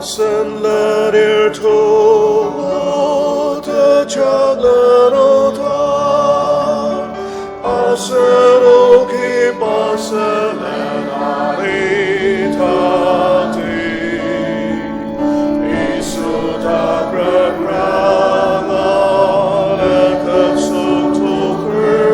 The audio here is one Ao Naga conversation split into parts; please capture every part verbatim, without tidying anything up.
Sen lenir tulu tejaklen oda, aser oki paselen anitati. Yisu takrang ranga leketsü toker.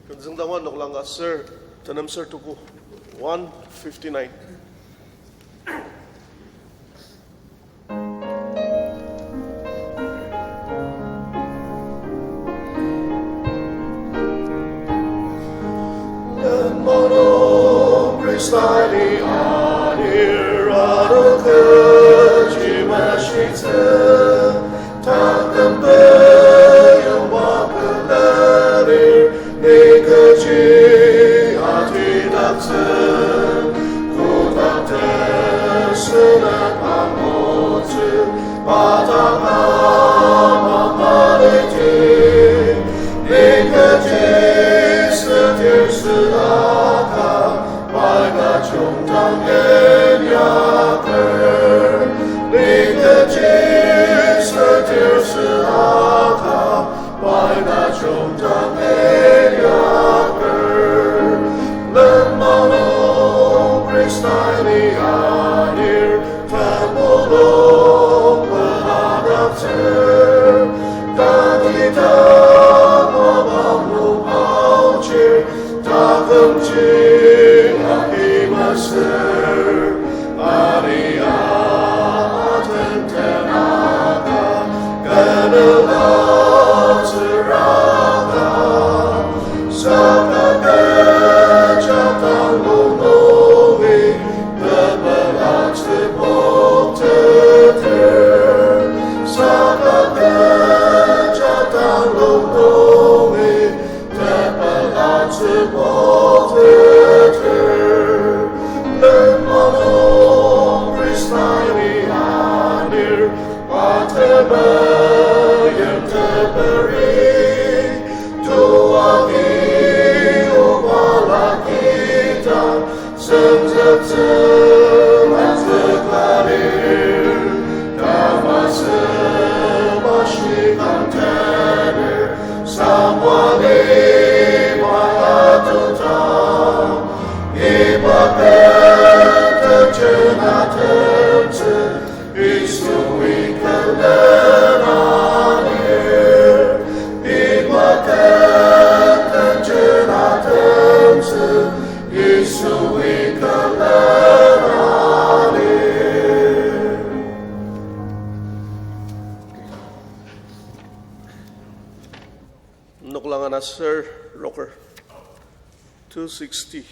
Kümzüngdangwa noklang ka ser, tenem ser tuku, one fifty-nine. Lenmang nung Khrista-i anir ano kechi mashitsü, taküm peyong bakülenir, ni kechi atidaktsü, kotak tesülen angutsü, pa taküm amaliti, ni kechi sütir süaka, pai tajung dang inyaker, ni kechi sütir süaka, pai tajung dang inyaker. Lenmang nung Khrista-i anir, temulung peladaktsür, tangida mapang nung aochir, takümji agi masür, aria atentenaka, kenela tsüraka, saka kecha tang nungi, pepela tsübok teter, saka kecha Noklang ana ser roker two sixty.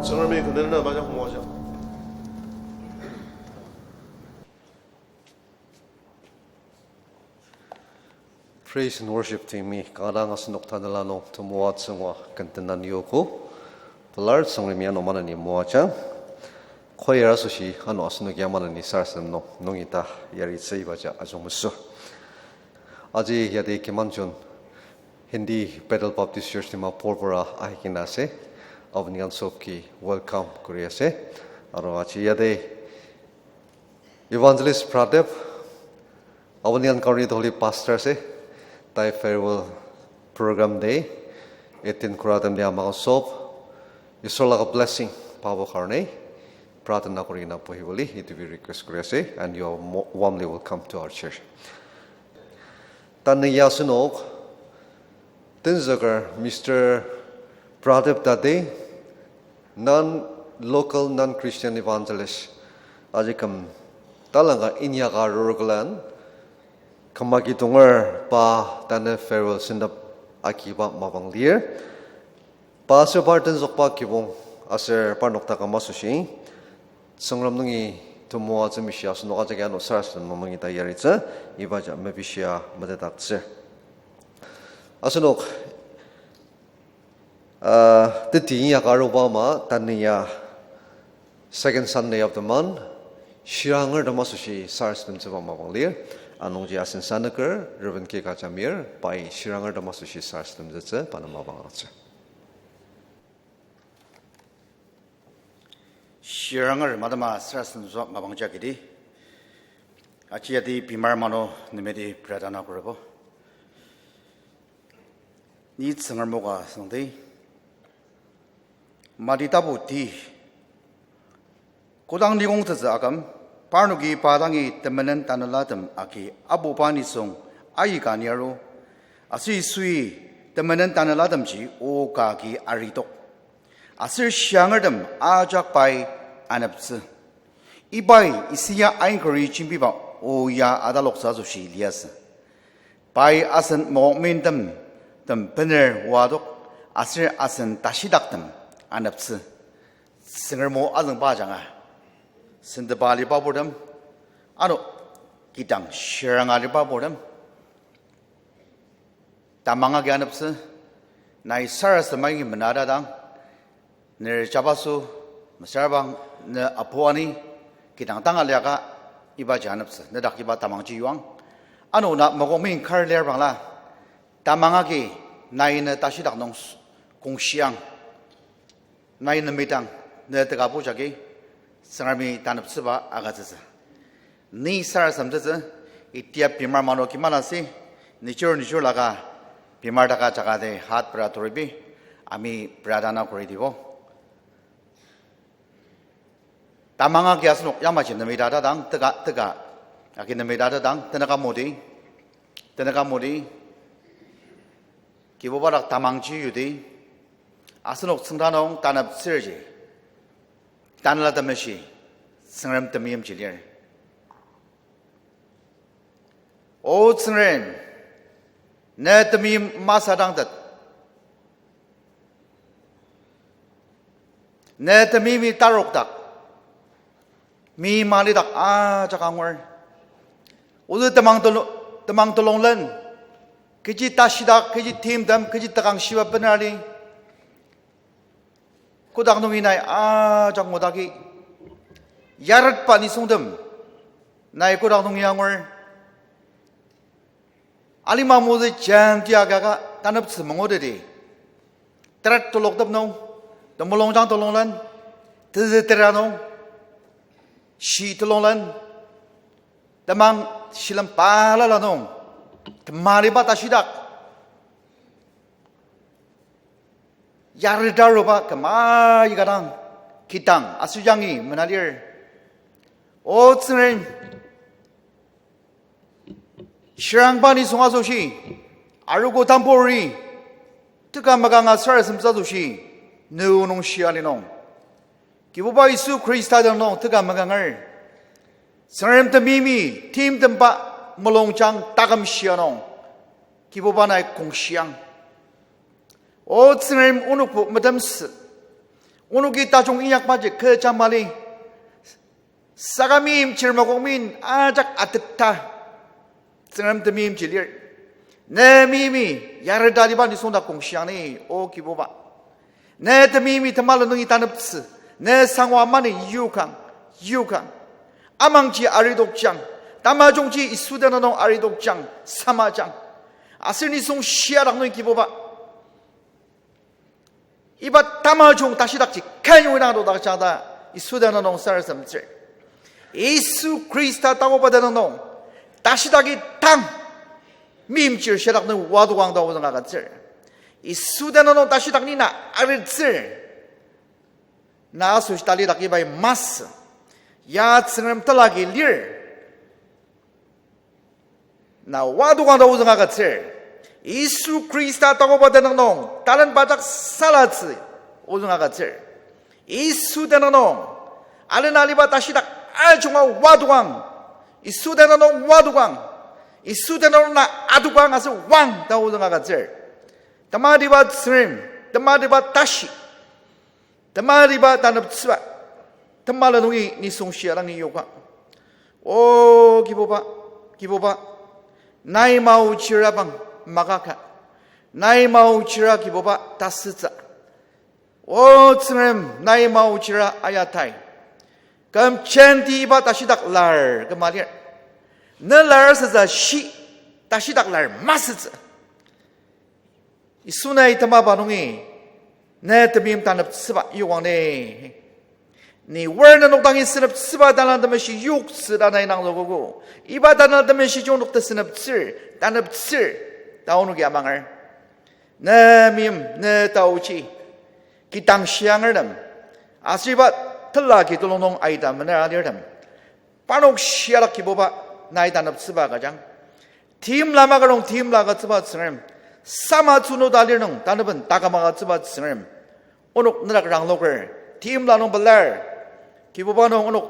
Tsüngremi kü nena bajak moajang. Praise and worship team-i kanga dang asenok tanela nung temoatsü ngua kenten aniogo. Pelar Tsüngremi ano maneni moajang. Choir asoshi ano asenoki maneni sarasadem nung nungi ta yaritsü ibaji ajungmesü. Aji yate Kimanjun Hindi Bethel Baptist Church Dimapur pora ahikina ase. Avenian sobki welcome kuri ase. Aro aji yate Evangelist Pradip, Avenian Karni Tholi Pastor ase, tai farewell program day, attend kura temli amang sob, Isor laga blessing pabo karne, pratana kuri na pohiboli, itubi request kuri ase, and you are mo-, warmly welcome to our church. Tanü ya asenok, tenzüker Mister Pradip Tate, non-local, non-Christian evangelist, aji küm talangka inyaka arur külen, kümaki tonger pa tanü farewell sendap agiba mapang lir. Pa aser par tenzükba kibong aser parnok taküm asoshi, Tsüngrem nungi temoatsü mishia asenok ajaki ano sarasadem nung nungi ta yaritsü, ibaji mepishia metetdaktsür. Asenok, ah, teti inyaka aruba ama, tanü ya second Sunday of the month, shirangertem asoshi sarasademtsüba mapang lir, anungji asen sanüker, Reverend K. Kajamir, pai shirangertem asoshi sarasademtsütsü, pa nem mapang agütsür. Shiranger madama sarasademtsü mapang jakidi. Aji adi bimar mano nemedi pradana kurabo. Ni Tsüngrem moka süngdi. Mati tapu ti. Kodang nikong tetsü aküm, parnoki pa dangi temenen tanelatem agi apuba nisung aika ni aru, aser Yisui temenen tanelatemji o ka agi aritok. Aser shiangertem ajak pai aneptsü. Ibai Isaia ainkeri jembiba o ya ataloktsü asoshi liasü. Pai asen mokokmintem, tem bener oadok, aser asen tashidaktem aneptsü. Tsüngrem o azüngba ajanga sentepa aliba purtem, ano kidang shiranga aliba purtem tamang agi aneptsü. Nai sarasadem agi menadadang, ner jabaso, mesüra bang ne apu ani, kidang tanga liaka, ibaji aneptsü, nedak iba tamangji yuang. Ano na mokokmi kar lir bangla, tamang agi nai ne tashidak nung s-, kongshiang. Nai nemidang, ne tekabu jagi, Tsüngremi taneptsüba agütsütsü. Ni sarasademtsü, itia bimar mano kimanasi, nijur nijur laka, bimar taka jaka de hat pera toribi, ami pradana kuri dibo. Tamang agi asenok yamaji nemita tadang, teka, teka, agi nemita tadang, tenüka modi, tenüka modi, Kibuba dak tamangji yudi, asenok tsüngda nung taneptsürji, Tanela Temeshi, Tsüngrem temeimji lir. O Tsüngrem, ne temeim masadangtet. Ne temeimi tarokdak, mi malidak ajak angur. Ozü temang tulu-, temang tulunglen, kechi tashidak, kechi timtem, kechi tekangshiba benali, kotak nungi nai ajak ngudaki, yaretba nisungtem, nai kotak nungi angur. Alima mozü jenti akaka taneptsü mangudedi, teret tuluktep nung, temulungjang tulunglen, tezü tera nung, shi tulunglen, temang shilem balala nung, temaliba tashidak, yaretaruba küm aika dang, kidang aser yangi menalir. O Tsüngrem, shirangba nisung asoshi, arogo tamburi, teka makanga sarasademtsü asoshi, ne o nung shia linung, Kibuba Yisu Khrista dak nung teka makanger, Tsüngrem temeimi timtemba mulungjang taküm shia nung, Kibuba nai kongshiang. O Tsüngrem, onokbo metemsü, onoki tajung inyakbaji kecha mali, saka meimchir makok min ajak ateta, Tsüngrem temeimji lir. Ne meimi yareta liba nisung dak kongshiang ni, O Kibuba. Ne temeimi temala nungi taneptsü, ne sangwa mani yokang, yokang. Amangji aridokjang, tamajungji Yisu tenüng nung aridokjang, samajang. Aser nisung shiadak nungi Kibuba, iba tamajung tashidakji kenyongi dang adokdakjang ta Yisu tenüng nung sarasademtsür. Yisu Khrista takoba tenüng nung tashidaki tang meimchir shiadak nung wadokang ta ozüng agütsür. Yisu tenüng nung tashidak ni na aritsür. Na asoshi talidak ibai masü. Ya Tsüngrem telagi lir. Na wadokang ta ozüng agütsür. Yisu Khrista takoba tenüng nung talenba dak salatsü ozüng agütsür. Yisu tenüng nung alena aliba tashidak ajunga wadokang. Yisu tenüng nung wadokang. Yisu tenüng nung na adokang aser wang ta ozüng agütsür. Tematiba Tsüngrem, tematiba tashi, tematiba taneptsüba, temala nungi nisung shia dangi yokang. O Kibuba, Kibuba, nai maochira bang makaka, nai maochira Kibuba tasütsü. O Tsüngrem, nai maochira ayatai. Küm jenti iba tashidak lar küma lir. Ne lar asütsü shi, tashidak lar masütsü. Yisu nai temaba nungi, ne temeim taneptsüba yokang ni. Ni wer nenok dangi seneptsüba Tanela Temeshi yoktsü ta nai nangzükogo. Iba Tanela Temeshi jungdok teseneptsür, taneptsür, ta onoki amanger. Ne meim, ne taochi, kidang shiangertem, aser iba tela ki tulung nung aita mener alirtem, parnok shiadak Kibuba, nai taneptsüba agüjang. Timla makarong timla agütsüba Tsüngrem, sama tsüngda lir nung tanaben taküm agütsüba Tsüngrem, onok nedak rangloker, timla nung pelar, Kibuba nung onok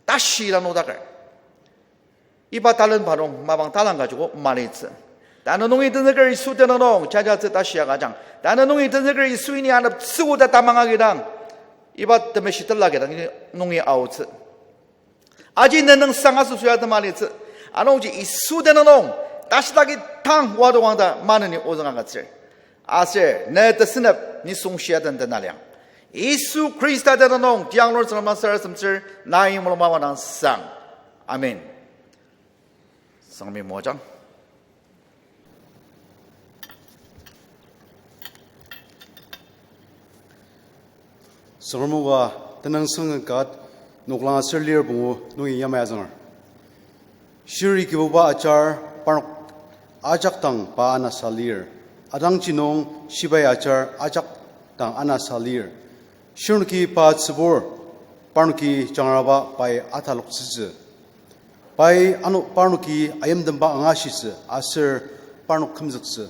tashi dang nokdaker. Iba talent pa nung mapang talang ka joko malitsü. Tanü nungi tenzüker Yisu tenüng nung jajatsü tashi agüjang. Tanü nungi tenzüker Yisu ini aneptsüogo ta tamang agidang, iba temeshi tela kidang nungi aotsü. Aji ne nüngsang asoshi ya temalitsü. Anungji Yisu tenüng nung, tashidak idang wadokang ta maneni ozüng agütsür. Aser ne tesenep nisung shia den tenaliang, Yisu Khrista tenüng nung tianglur Tsüngrem sarasademtsür, nai mulung mapang dang sang. Amen. Tsüngremi moajang. Tsüngrem o ka tenüngsang ka noklang aser lir pungu nungi yamai azünger. Shiri Kibuba ajar parnok ajak dang pa anasa lir. Atangji nung shibai ajar ajak dang anasa lir. Shirnoki pa tsübur, parnoki jangraba pai ataloktsütsü. Pai ano parnoki ayimtemba angashitsü aser parnok kümzüktsü.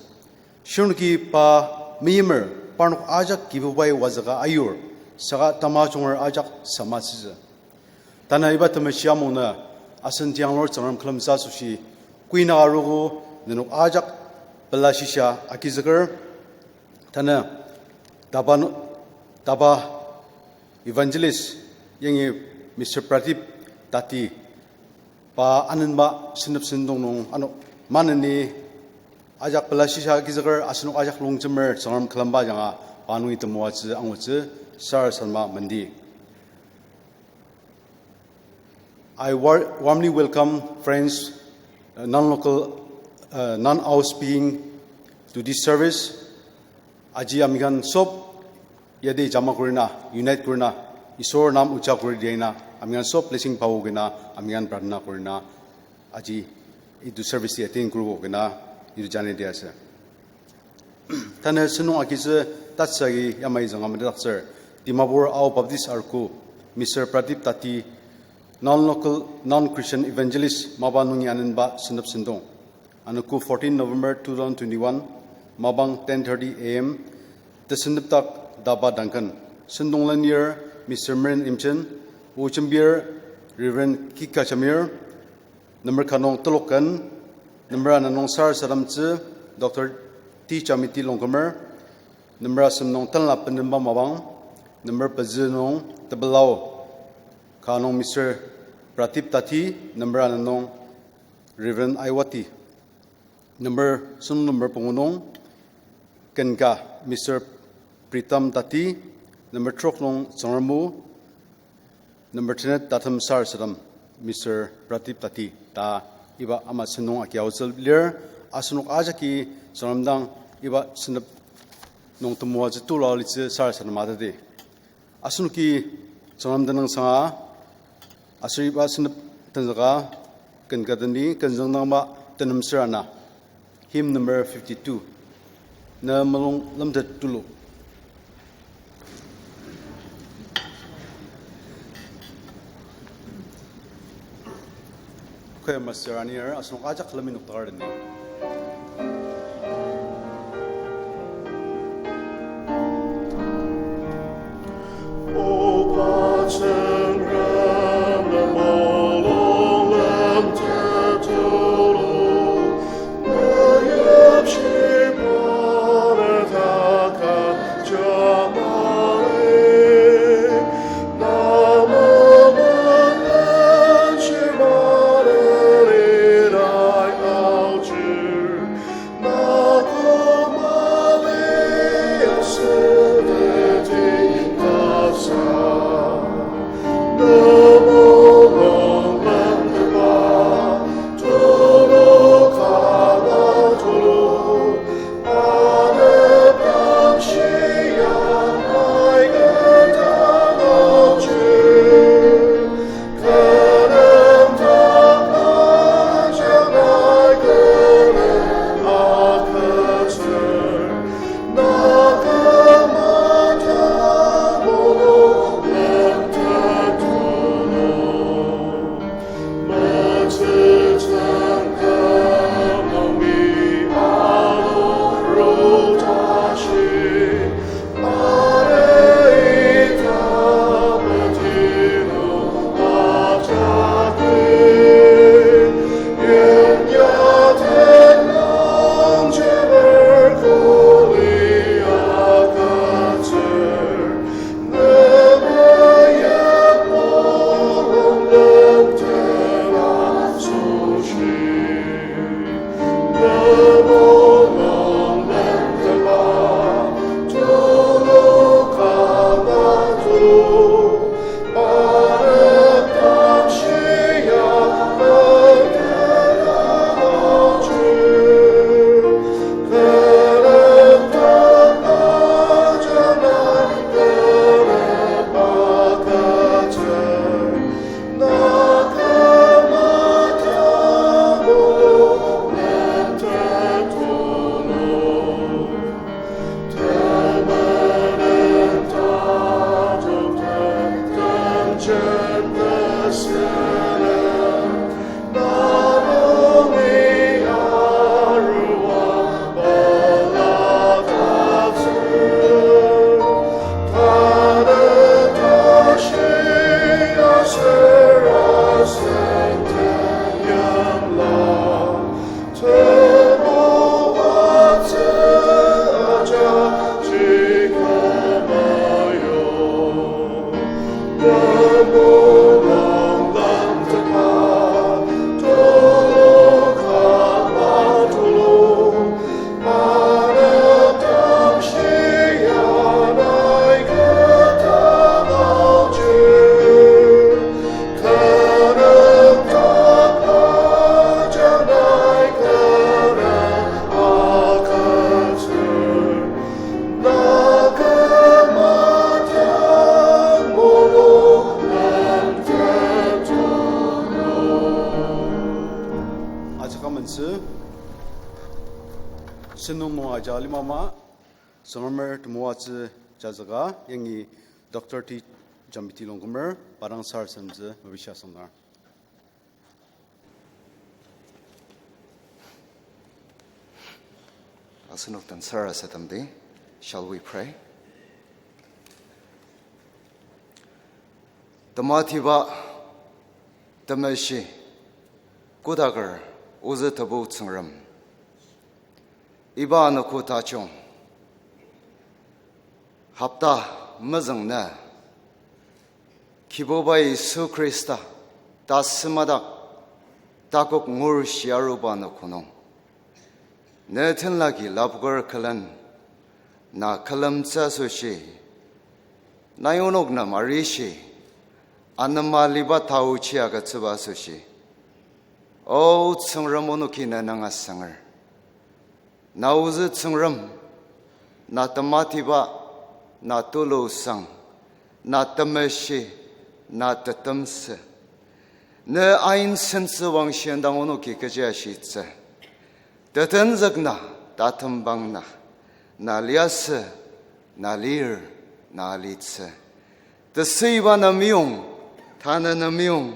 Shirnoki pa meimer, parnok ajak Kibubai wazüka ayur, saka tamajunger ajak samatsütsü. Tanü iba temeshi amungnü asen tianglur Tsüngrem külemtsü asoshi kuinaka arogo, nenok ajak pela shisha agizüker. Tanü taba, taba evangelist yangi Mister Pradip Tati pa anenba senep sentong nung ano maneni ajak pela shisha agizüker asenok ajak longjemer Tsüngrem külemba ajanga pa nungi temoatsü angutsü sarasadema mendi. I war-, warmly welcome friends, uh, non-local, uh, non-Ao speaking to this service. Aji amikhan sob yate jama kurina, unite kurina, Isor nam uja kuri diana, amikhan sob blessing pabo kina, amikhan pratana kurina, aji itu service attend kuribo kina, itu janai dia ase. Tanü sentong agitsü tatsüka yamai zünga metetdaktsür, Dimapur Ao Baptist Arku, Mister Pradip Tati, non-local, non-Christian evangelist, mapa nungi anenba senep sentong. Anogo fourteen November two thousand twenty-one, mapang ten thirty A M, tesendepdak Daba Duncan. Sentong lenir Mister Meren Imchen, o jembir Reverend Kika Jamir, number ka nung telok ken, number ana nung sarasademtsü Doctor T Jamiti Longkumer, number asem nung tenla penemba mapang, number pezü nung tebelau ka nung Mister Pratip Tathi, number ana nung Reverend Aiwati, number sentong number pungu nung ken ka Mister Pritam Tathi, number trok nung Tsüngrem o, number tenet tatem sarasadem Mister Pratip Tathi ta iba ama sentong agi aotsü lir, asenok ajaki Tsüngrem dang iba senep nung temoatsü tulu alitsü sarasadem atadi. Asenoki Tsüngrem tenüngsanga, aser iba senep tenzüka, ken ka deni, ken züngdangba tenem ser ana. Hymn number fifty-two. Ne mulung lemtet tulu. Choir master anir asenok ajak lemi noktakar deni. Ajak amentsü, sentong nung aja alimama, Tsüngremer temoatsü jazüka, yangi Doctor T Jamiti Longkumer, pa dang sarasademtsü mepishia sangdar. Asenok den sarasademdi, shall we pray? Tematiba, temeshi, kotaker, ozü Tebu Tsüngrem. Iba anogo tajung, hopta mezüng nü, Kibuba Yisu Khrista, tasümadak, takok ngur shia aruba anogo nung, ne tenlaki lapoker külen, na külemtsü asoshi, nai onok nem arishi, anema aliba taochi agütsüba asoshi, O Tsüngrem, onoki ne nanga sanger. Na ozü Tsüngrem, na tematiba, na tulusang, na temeshi, na tetemsü. Ne ain sentsü wangshi indang onoki kechi ashitsü. Tetenzük na, tatembang na, na liasü, na lir, na alitsü. Tesüiba na meyong, tanü na meyong,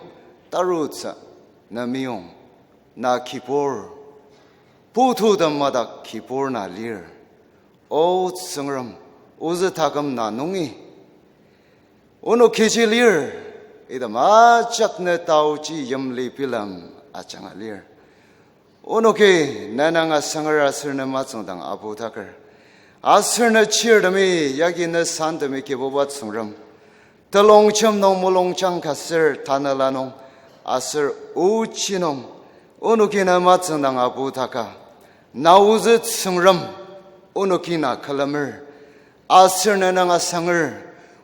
tarutsü na meyong, na kibur, putu tem madak kibur na lir. O Tsüngrem, ozü taküm na nungi onok kechi lir, item ajak ne taochi yimli bilem ajanga lir. Onoki ne nanga sanger aser ne matsüngdang aputaker. Aser ne chirtemi, yagi ne santemi Kibuba Tsüngrem, telongjem nung, mulungjang ka aser tanela nung, aser ochi nung, onoki ne matsüngdang aputaka. Na ozü Tsüngrem, onoki na külemer, aser ne nanga sanger,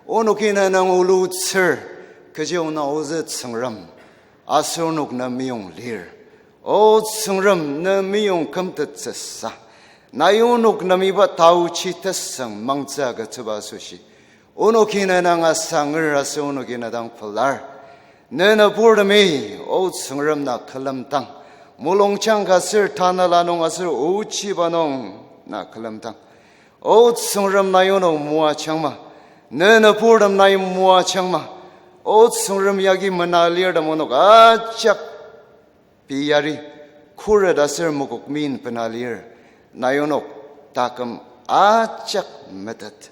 onoki ne nanga ulutsür, kechi na ozü Tsüngrem, aser onok ne meyong lir. O Tsüngrem, ne meyong kümtettsüsa, nai onok nem iba taochi tesüng mangtsü agütsüba asoshi, onoki ne nanga sanger aser onoki ne dang pelar. Ne nüburtemi, O Tsüngrem, na külemdang, mulungjang ka aser tanela nung aser ochiba nung na külemdang. O Tsüngrem, nai onok moajangma, ne nüburtem nai moajangma. O Tsüngrem, yagi mena alirtem onok ajak pei yari, khuret aser mokokmi bena lir, nai onok taküm ajak metet.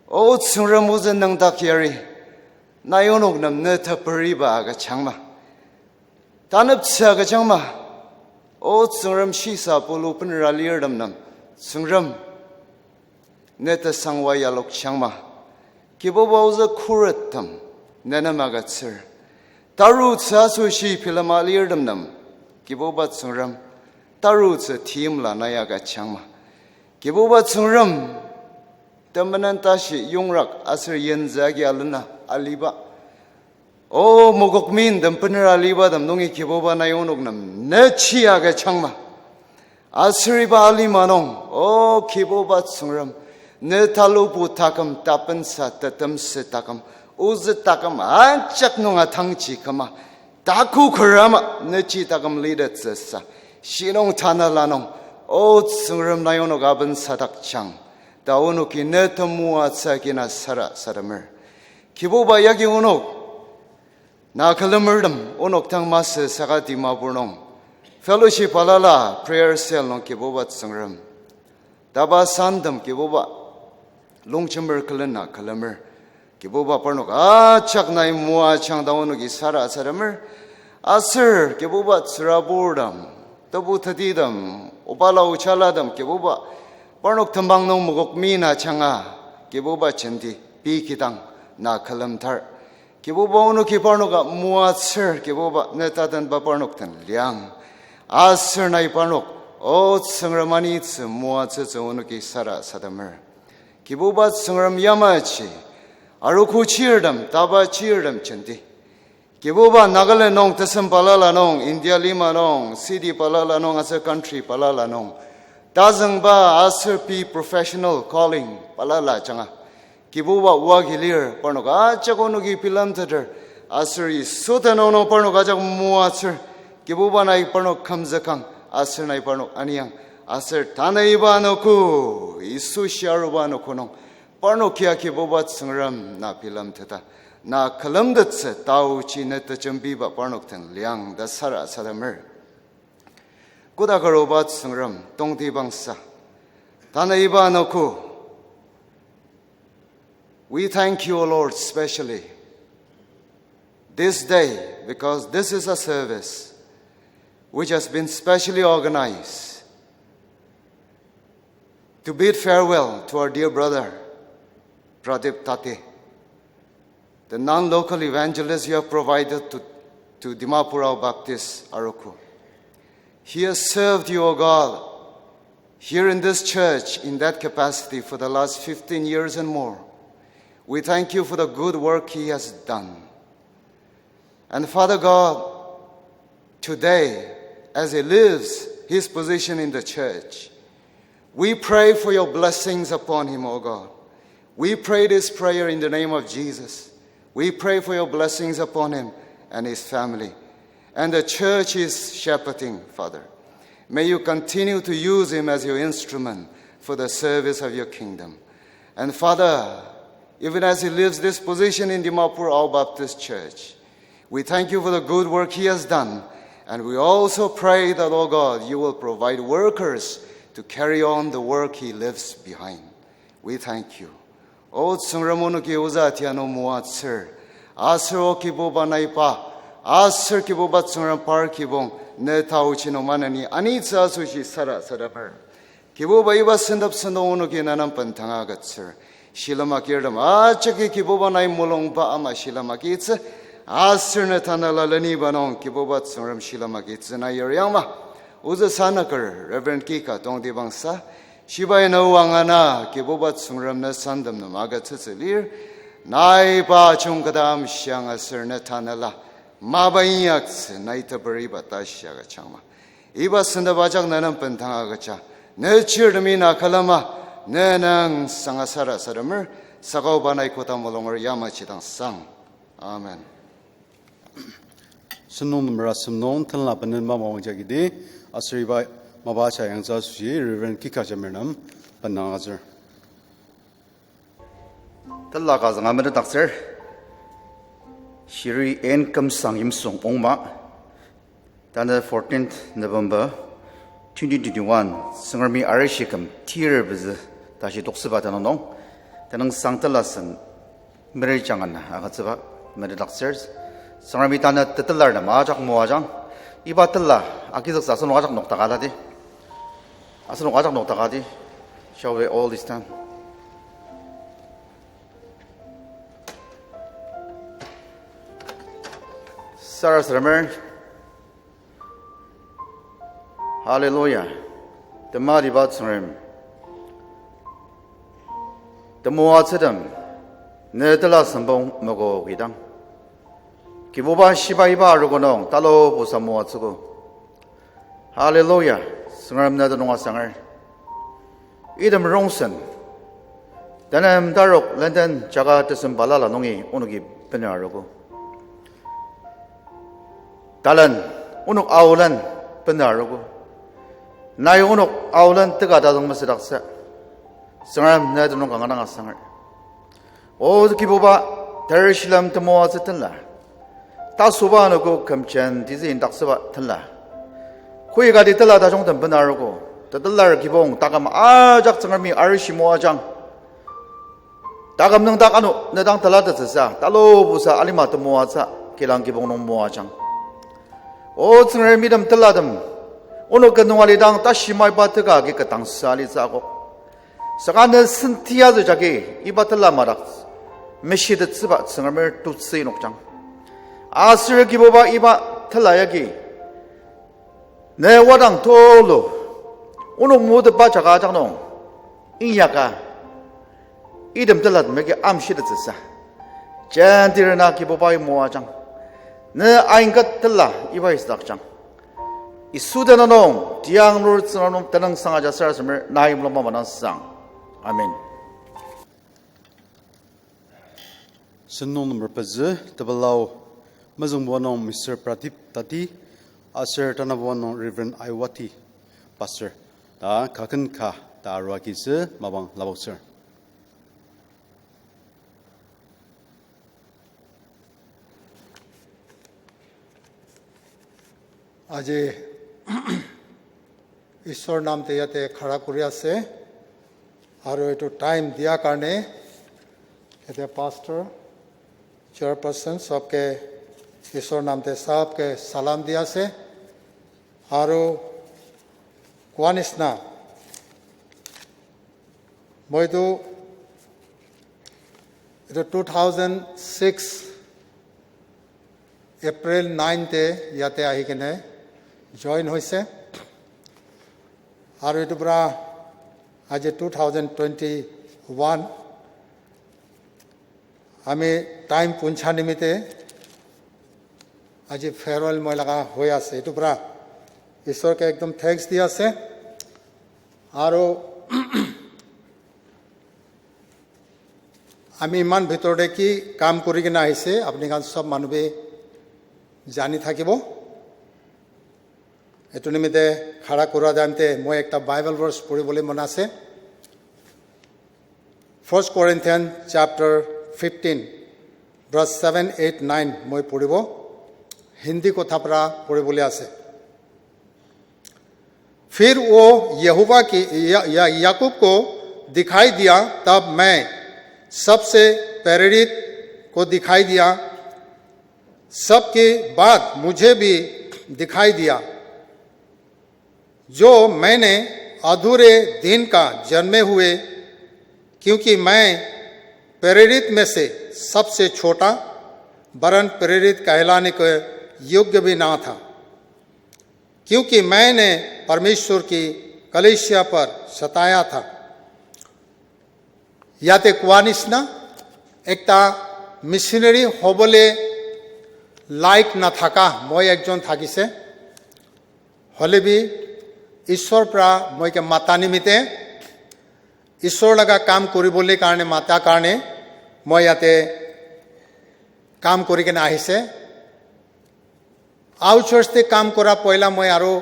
O Tsüngrem, ozü nüngdak yari, nai onok nem ne teperiba agüjangma, taneptsü agüjangma. O Tsüngrem, shisa pulu benera alirtem nem, Tsüngrem, ne tesangwa yalokjangma. Kibuba, ozü khurettem ne nem agütsür. Tarutsü asoshi bilema alirtem nem, Kibuba Tsüngrem, tarutsü timla nai agüjangma. Kibuba Tsüngrem, temenen tashi yongrak aser yinzü agi alena aliba, o mokokmi tem benera alibatem nungi Kibuba, nai onok nem ne chi agüjangma. Aser iba alima nung, O Kibuba Tsüngrem, ne talubu taküm, tapensa tetemsü taküm, ozü taküm ajak nung atangji küma, taku kera ama ne chi taküm litettsüsa, shinung tanela nung, O Tsüngrem, nai onok abensadakjang ta onoki ne temoatsü agi na sarasademer. Kibuba, yagi onok na külemertem onok dang masü saka Dimapur nung fellowship balala prayer cell nung Kibuba Tsüngrem, taba santem Kibuba, longjemer külena külemer, Kibuba, parnok ajak nai moajang ta onoki sarasademer. Aser Kibuba, tsüraburtem, tebu tetitem, obala ojalatem, Kibuba, parnok tembang nung mokokmi na ajanga, Kibuba, jenti pei kidang na külemdar. Kibuba onoki parnoka moatsür, Kibuba ne tatenba parnok den liang. Aser nai parnok, o Tsüngrem anitsü moatsütsü onoki sarasademer. Kibuba Tsüngrem yamaji, arogo chirtem, taba chirtem jenti. Kibuba Nagaland nung tesem balala nung, India lima nung, city balala nung, aser country balala nung. Tazüngba aser pei professional calling balala ajanga. Kibuba oa ki lir, parnok ajak onoki bilemteter, aser Yisu tenüng nung parnok ajak moatsür, Kibuba nai parnok kümzükang, aser nai parnok aniang, aser tanü iba anogo, Yisu shia aruba anogo nung, parnok ya Kibuba Tsüngrem na bilemteta, na külemtettsü taoji ne tejembiba parnok den liang ta sarasademer. Koda karuba Tsüngrem tongtibangsa, tanü iba anogo, we thank you, O Lord, specially this day, because this is a service which has been specially organized to bid farewell to our dear brother, Pradip Tate, the non-local evangelist you have provided to, to Dimapur Ao Baptist Arogo. He has served you, O God, here in this church in that capacity for the last fifteen years and more. We thank you for the good work he has done. And Father God, today, as he leaves his position in the church, we pray for your blessings upon him, O God. We pray this prayer in the name of Jesus. We pray for your blessings upon him and his family. And the church is shepherding, Father. May you continue to use him as your instrument for the service of your kingdom. And Father, even as he leaves this position in Dimapur Ao Baptist Church, we thank you for the good work he has done. And we also pray that, O God, you will provide workers to carry on the work he leaves behind. We thank you. O Tsüngrem, onoki ozü tia nung moatsür. Aser o Kibuba nai pa, aser Kibuba Tsüngrem par kibong, ne taochi nung maneni anitsü asoshi sarasademer. Kibuba, iba sentep sentong onoki ne nem bendanga agütsür. Shilem agirtem ajaki Kibuba nai mulungba ama shilem agitsü. Aser ne tanela leniba nung Kibuba Tsüngrem shilem agitsü nai yariangma. Ozü sanaker Reverend Kika tongtibangsa, shibai na wangana Kibuba Tsüngrem ne santem nem agütsütsü lir. Nai pa jungketa amshiang aser ne tanela mapa inyaktsü nai teperiba tashi agüjangma. Iba sentep ajak ne nem bendanga agüja, ne chirtemi na külema, ne nang sanga sarasademer, saka oba nai koda mulunger yamaji dang sang. Amen. Sentong number asem nung tenla benen mapa mapang jagi di, aser iba mapa aja yangtsü asoshi Reverend Kika Jamir nem bendang agütsür. Tenla ka zünga metetdaktsür, shiri N. Kümsang Yimsung Ongma, tanü fourteenth November twenty twenty-one, Tsüngremi arishi küm tir pezü tashi toksüba tenüng nung, tenüngsang tenla sen meri jangan agütsüba metetdaktsür. Tsüngremi tanü tetelar nem ajak moajang, iba tenla agizüksa asenok ajak noktaka tadi. Asenok ajak noktaka di. Shall we all stand? Sarasademer. Hallelujah. Tematiba Tsüngrem, temoatsütem, ne tenla sempong moko kidang, Kibuba shiba iba arogo nung talopusa moatsüogo. Hallelujah. Tsüngrem ne tenüng asanger. Item rongsen, tenem tarok lenden jaka tesem balala nungi onoki bena arogo. Talen, onok aolen bena arogo. Nai onok aolen teka tazüng mesüdaktsü. Tsüngrem ne tenüng kanga dang asanger. O Kibuba, ter shilem temoatsü tenla, tasoba anogo kümjen tizü indaktsüba tenla, koikati tenla tajungtem bena arogo. Tetelar kibong taküm ajak Tsüngremi arishi moajang. Taküm nüngdak ano ne dang telatettsüsa, talopusa alima temoatsü kilang kibong nung moajang. O Tsüngrem, item tenlatem onok ken nung alidang tashi maiba teka agi ketdangsü alitsü akok. Saka ne senti azü jagi iba tenla madak, meshitettsüba Tsüngremer tutsü inokjang. Aser Kibuba iba tela yagi ne wadang tulu onok motetba jaga ajak nung inyaka item telatem yagi amshitettsüsa. Jentirena Kibubai moajang. Ne aingket tela iba isdakjang. Yisu tenüng nung, tiang lur Tsüngrem nung tenüngsang aja sarasademer nai mulung mama nang sang. Amen. Sentong number pezü, tebelau, mezüngbuba nung Mister Pradip Tati, aser tanabuba nung Reverend Aiwati, Pastor, ta kaken ka ta arua kizü mapang lapoktsür. Aji Isor namte yate khara kuri ase, aru etu time dia karne, yate pastor, chairperson, sobke Isor namte sobke salam di ase, aru koa nisina, moi tu, etu two thousand six April nine te yate ahi kene join hoise. Aru etu pora aji two thousand twenty-one, ami time puncha nimite aji farewell moi laga hoi ase. Etu pora Isor ke ekdom thanks di ase. Aru ami iman bhitorte ki kam kuri kena ahise, apuni khan sob manu bi jani thakibo. Etu nimite khara kura time te moi ekta Bible verse puribole mon ase. First Corinthians chapter fifteen, verse seven, eight, nine moi puribo. Hindi kotha pora puribole ase. फिर वो यहोवा की, या, या, याकूब को दिखाई दिया, तब मैं सबसे प्रेरित को दिखाई दिया, सबके बाद मुझे भी दिखाई दिया, जो मैंने अधूरे दिन का जन्मे हुए, क्योंकि मैं प्रेरित में से सबसे छोटा, वरन प्रेरित कहलाने के योग्य भी ना था, क्योंकि मैंने परमेश्वर की कलीसिया पर सताया था। Yate koa nisina, ekta missionary hobole like nathaka moi ekjon thakise. Hoilebi, Isor pora moi ke mata nimite, Isor laga kam kuribole karne mata karne, moi yate kam kuri kena ahise. Ao church te kam kura poila moi aru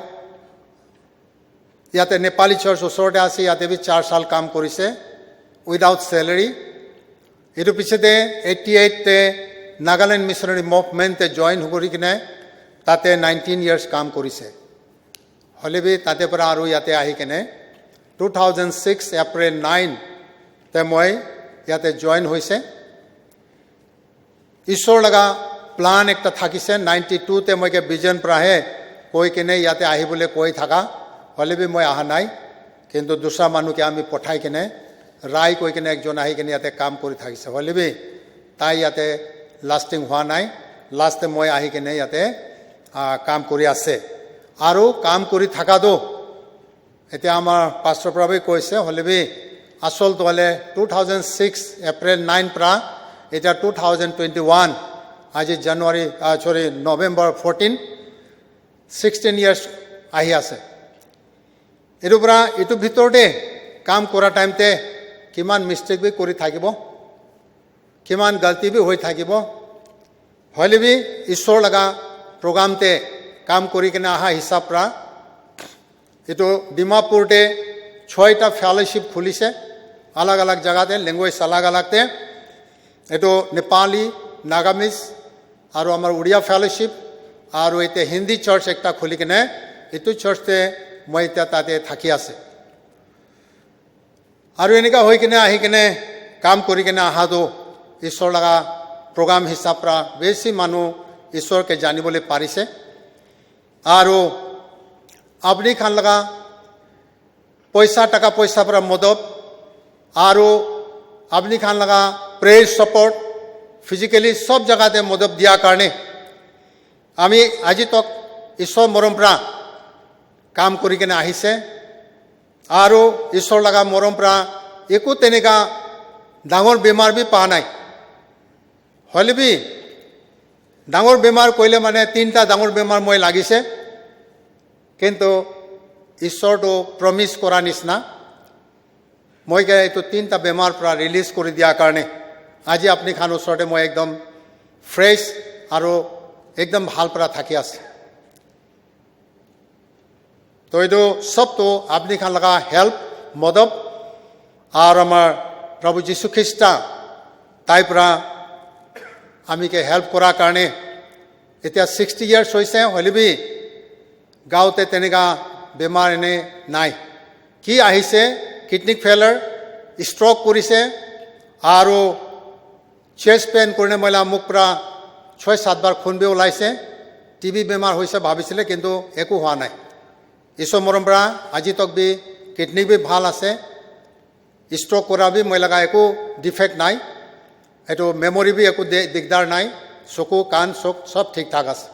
yate Nepali church osor te ase, yate bi char sal kam kurise, without salary. Etu pichete eighty eight te Nagaland Missionary Movement te join hukuri kene, tate nineteen years kam kurise. Hoilebi tate pora aru yate ahi kene, two thousand six April nine te moi yate join hoise. Isor laga plan ekta thakise, ninety two te moi ke vision pora he koi kene yate ahibole koi thaka, hoilebi moi aha nai, kintu dusra manu ke ami pothai kene, Rai koi kene ekjon ahi kene yate kam kuri thakise, hoilebi tai yate lasting hua nai, last te moi ahi kene yate, ah, kam kuri ase. Aru kam kuri thaka to, Etia amar pastor pora bi koise, hoilebi asol to ale two thousand six April nine pora, etia two thousand twenty-one, aji January, ah, sorry, November fourteen, sixteen years ahi ase. Etu pora, etu bhitor te kam kura time te kiman mistake bi kuri thakibo. Kiman galti bi hoi thakibo. Hoilebi Isor laga program te kam kuri kena aha hisab pora, etu Dimapur te choita fellowship khulise, alag alag jaga te, language alag alag te. Etu Nepali, Nagamese, aru amar Odia fellowship, aru ete Hindi church ekta khuli kene, etu church te moi etia tate thaki ase. Aru enika hoi kene ahi kene kam kuri kene aha to Isor laga program hisab pora besi manu Isor ke janibole parise. Aru apni khan laga poisa taka poisa pora modot, aru apni khan laga prayer support, physically sob jaga te modot dia karne, ami aji tok Isor morom pra kam kuri kena ahise. Aru Isor laga morom pra eku teneka dangor bemar bi pa nai. Hoilebi dangor bemar koile mane tinta dangor bemar moi lagise. Kintu Isor to promise kora nisina, moi ke etu tinta bemar pra release kuri dia karne, aji apni khan osor te moi ekdom fresh aru ekdom bhal pra thaki ase. To etu sob to apni khan laga help, modot, aru amar Prabhu Jisu Khrista tai pra ami ke help kora karne, etia sixty years hoise, hoilebi gaote teneka bemar ene nai. Ki ahise, kidney failure, stroke kurise, aru chest pain kurine moila muk pra choi satbar khun bi olaise, T B bemar hoise bhabisile, kintu eku hua nai. Isor morom pra aji tok bi kidney bi bhal ase, stroke kora bi moi laga eku defect nai, etu memory bi eku de-, dikdar nai, soku, kan, sok, sob thik thak ase.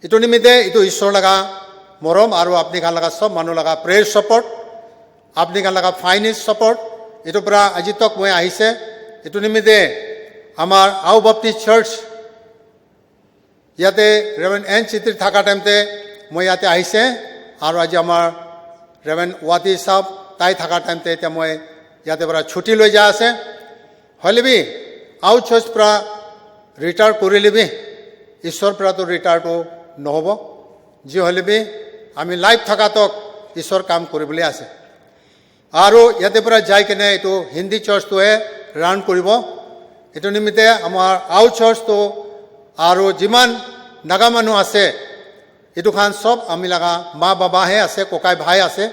Etu nimite etu Isor laga morom aru apni khan laga sob manu laga prayer support, apni khan laga finance support, etu pra aji tok moi ahise. Etu nimite amar Ao Baptist Church yate Reverend N Chitri thaka time te moi yate ahise, aru aji amar Reverend Wati sahab tai thaka time te etia moi yate pra chuti loi ja ase. Hoilebi Ao Church pra retire kurilebi, Isor pra to retire to nohobo. Ji hoilebi ami life thaka tok Isor kam kuribole ase. Aru yate pra jai kena etu Hindi church to e run kuribo. Etu nimite amar Ao Church to aru jiman Naga manu ase, etu khan sob ami laga ma baba he ase, kokai bhai ase.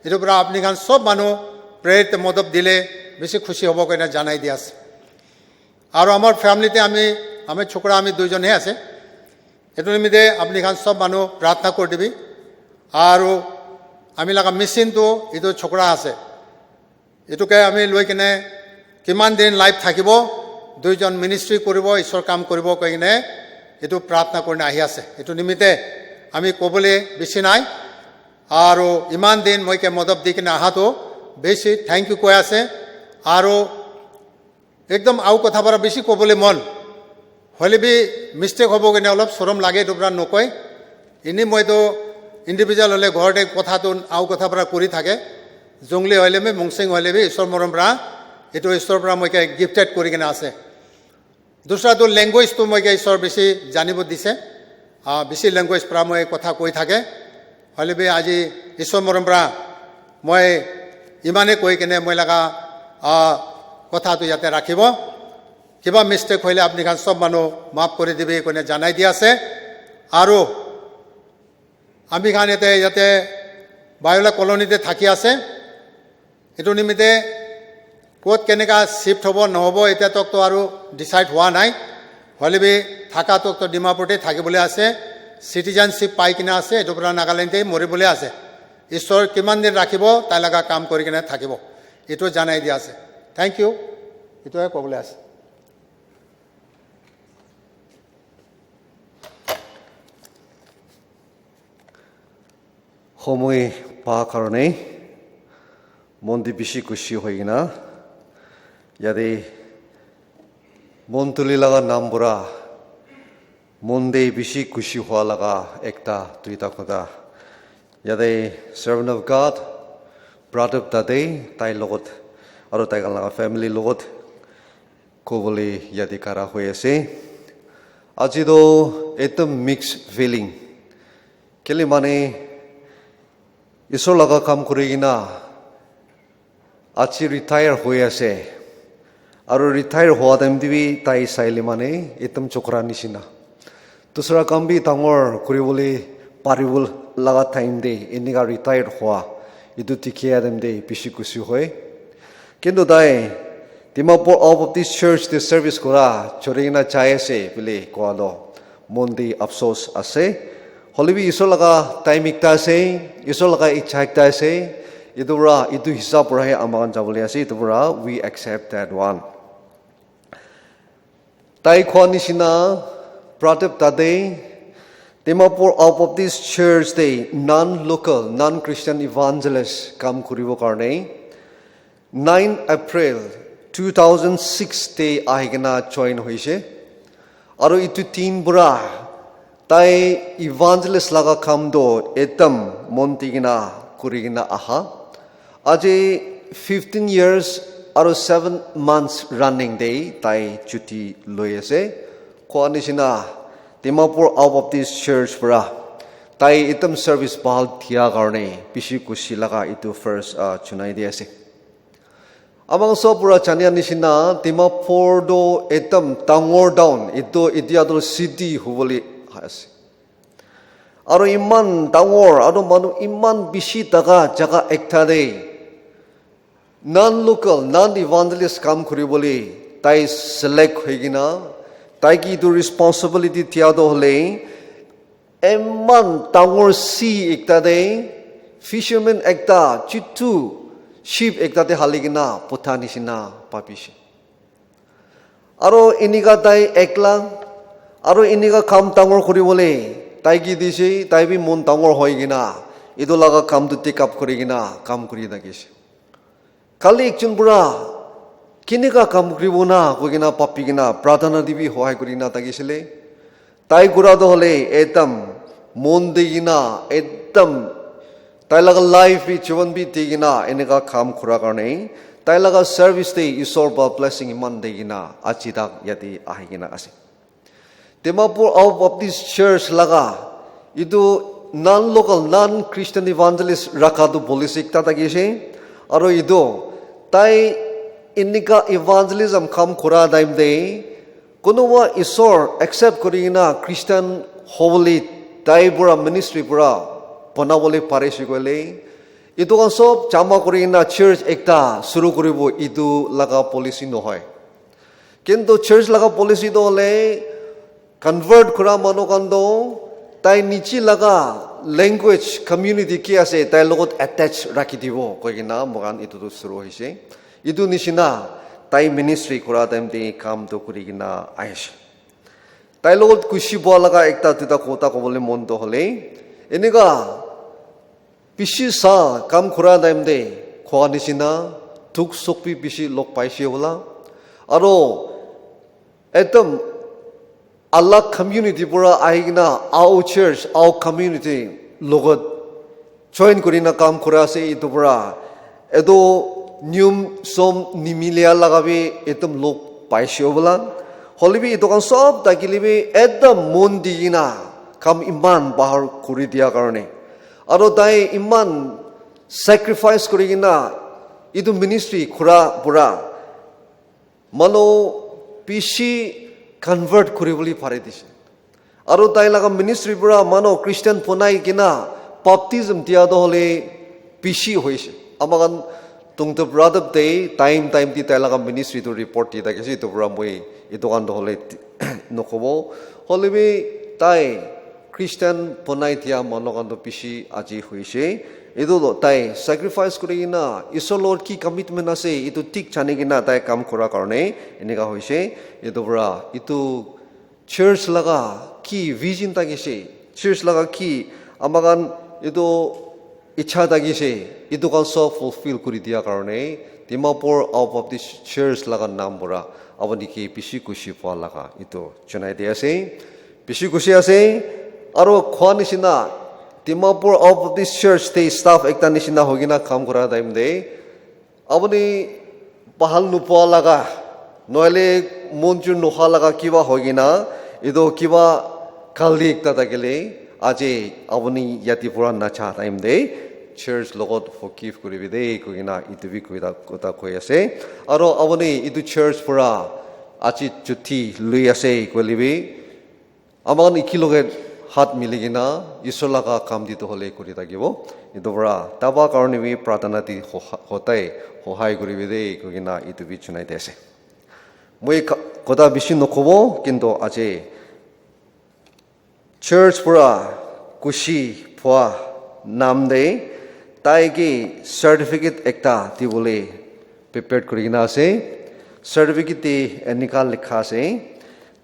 Etu pra apni khan sob manu prayer te modot dile besi khushi hobo koina janai di ase. Aru amar family te ami, ami chokra ami duijon he ase. Etu nimite apni khan sob manu pratna kuri dibi. Aru ami laga mission to etu chokra ase. Etu ke ami loi kena kiman din life thakibo, duijon ministry kuribo, Isor kam kuribo koi kena etu pratna kurina ahi ase. Etu nimite ami kobole besi nai. Aru iman din moi ke modot di kena aha to besi thank you koi ase. Aru ekdom ao kotha para besi kobole mon. Hoilebi mistake hobo kena olop sorom lage etu pra nokoi. Ini moi to individual hole ghor te kotha to ao kotha para kuri thake. Zungli hoile mi Mungsing hoile bi Isor morom pra, etu Isor pra moi ke gifted kuri kena ase. Dusra to language to moi ke Isor besi janibo dise. Ah, besi language pra moi kotha koi thake. Hoilebi aji Isor morom pra moi imane koi kena moi laga, ah, kotha to yate rakhibo. Kiba mistake hoile apni khan sob manu maap kuri dibi koina janai di ase. Aru ami khan yate, yate Biola colony te thaki ase. Etu nimite kot keneka shift hobo nohobo etia tok to aru decide hua nai. Hoilebi thaka tok to Dimapur te thakibole ase. Citizenship pai kena ase, etu pura Nagaland te moribole ase. Isor kiman din rakhibo, tai laga kam kuri kena thakibo. Etu janai di ase. Thank you. Etu hai kobole ase. সময় পোৱা কাৰণে মনটো বেছি খুচি হয় কিনা, ইয়াতে মন তুলি লগা নাম পৰা মনটো বেছি খুচি হোৱা লগা একটা দুইটা কথা। ইয়াতে servant of God, Pradip tate, tai logot, aru tai khan laga family logot, kobole yate khara hoi ase. Aji toh ekdom mixed feeling. Kile mane, Isor laga kam kuri kena, aji retire hoi ase. Aru retire hoa time te bi tai saile mane, ekdom chokra nishina. Dusra kam bi dangor kuribole paribole laga time te, eneka retire hoa, etu dikhi time te bishi kusi hoi. Kintu tai Dimapur Ao Baptist Church te service kura churi kena jai ase bile koa to mon te afsos ase. Hoilebi Isor laga time ekta ase, Isor laga icha ekta ase, etu pura, etu hisab pura he ama khan jabole ase, etu pura, we accept that one. Tai koa nishina, pratep tate, Dimapur Ao Baptist Church te non-local, non-Christian evangelist kam koribo karni, nine April two thousand six te ahikena join hoishe. Aro itu tin pura tai evangelist laga kamdo etem monti kina kuri kina aha. Aji fifteen years aro seven months running te tai chuti lui ase. Koa nishina Dimapur Ao Baptist Church pura tai item service bahal tia karni bishi kushi laga itu first, ah, chunai di ase. Amangso pura chania nishina Dimapur do item dangor town, itu itia do city hubuli ase. Aro iman dangor, aro manu iman bishi taka jaga ekta te non-local, non-evangelist kam kuriboli tai select hoikina, taiki itu responsibility tiado hole, iman dangor sea ekta te, fisherman ekta, chitu ship ekta te halikina, pota nishina papishi. Aro inika tai ekla, aro inika kam dangor kuribole, taiki dishi, taibi mon dangor hoikina, itu laga kam to take up kurikina, kam kuri takishi. Kali ekjun pura, kineka kam kuribo na, koikina papikina, pratana dibi hohai kurina takishile. Tai kura to hole, etem, mon tikina, etem, tai laga life bi, jivan bi tikina, eneka kam kura karni, tai laga service te Isor ba blessing iman tikina, ajidak yati ahikina ase. Dimapur Ao Baptist Church laga, itu non-local, non-Christian evangelist raka to policy ekta takishi, aro itu, tai inika evangelism kam kura time te, kunuba Isor accept kurikina Christian hoboli tai pura ministry pura bonabole parishi koile, itu khan sob jama kurikina church ekta suru kuribo itu laga policy nohoi. Kintu church laga policy to hole convert kura manu khan to tai niji laga language community ki ase tai logot attach rakitibo koikina mokan itu to suru hoishe. Itu nishina tai ministry kura time te kam to kurikina aishi. Tai logot kushibo laga ekta tuta kota kobole mon to hole, inika bishi sa kam kura time te, koa nishina, tuk sokbi bishi lok paishe ola. Aro, etem, alak community pura ahikina, Ao church, Ao community, logot join kurina kam kura ase itu pura. Eto nium som nimilia lagabi etem lok paishe ola. Holibi itu khan sob takilibi etem mon tikina kam iman bahar kuri dia karni. Aro tai iman sacrifice kurikina itu ministry kura pura mano bishi convert kuriboli pari dise. Aro tai laga ministry pura mano Christian ponai kina baptism tia to hole bishi hoishe. Amakan tongtep ratep te time time ti tai laga ministry to report ti takisi itu pura moi itu kan to hole nokobo. Holibi tai Christian ponai tia mano kan to bishi aji hoishe. Itu to tai sacrifice kuri ina, Isor Lord ki commitment ase, itu thik jani kina tai kam kura karne, inika hoishe. Itu pura, itu church laga ki vision takishe, church laga ki amakan itu icha takishe, itu kan sob fulfill kuri dia karne, Dimapur Ao Baptist Church laga nam pura, apuni ki bishi kushi pua laga itu chunai di ase. Bishi kushi ase, aro kua nishina, Dimapur Ao Baptist Church te staff ekta nishina hogina kam kura time te, apuni bahal nupua laga, noile monjur noha laga kiba hogina, itu kiba kali ekta takile, aji apuni yati pura nacha time te, church logot forgive kuribi de, kogina itu bi kuita, kuta koi ase. Aro apuni itu church pura, aji chuti lui ase, kolibi, aman ikiloket hat miligina, Isor laga kam di tohole kuri takibo. Itu pura, taba karnibi pratana di hoha-, hotai, hohai kuribi de, kogina itu bi chunai tese. Moi ka-, koda bishi nokobo, kinto aji church pura kushi pua namde, taiki certificate ekta dibole prepared kurikina ase. Certificate ti enika likha ase.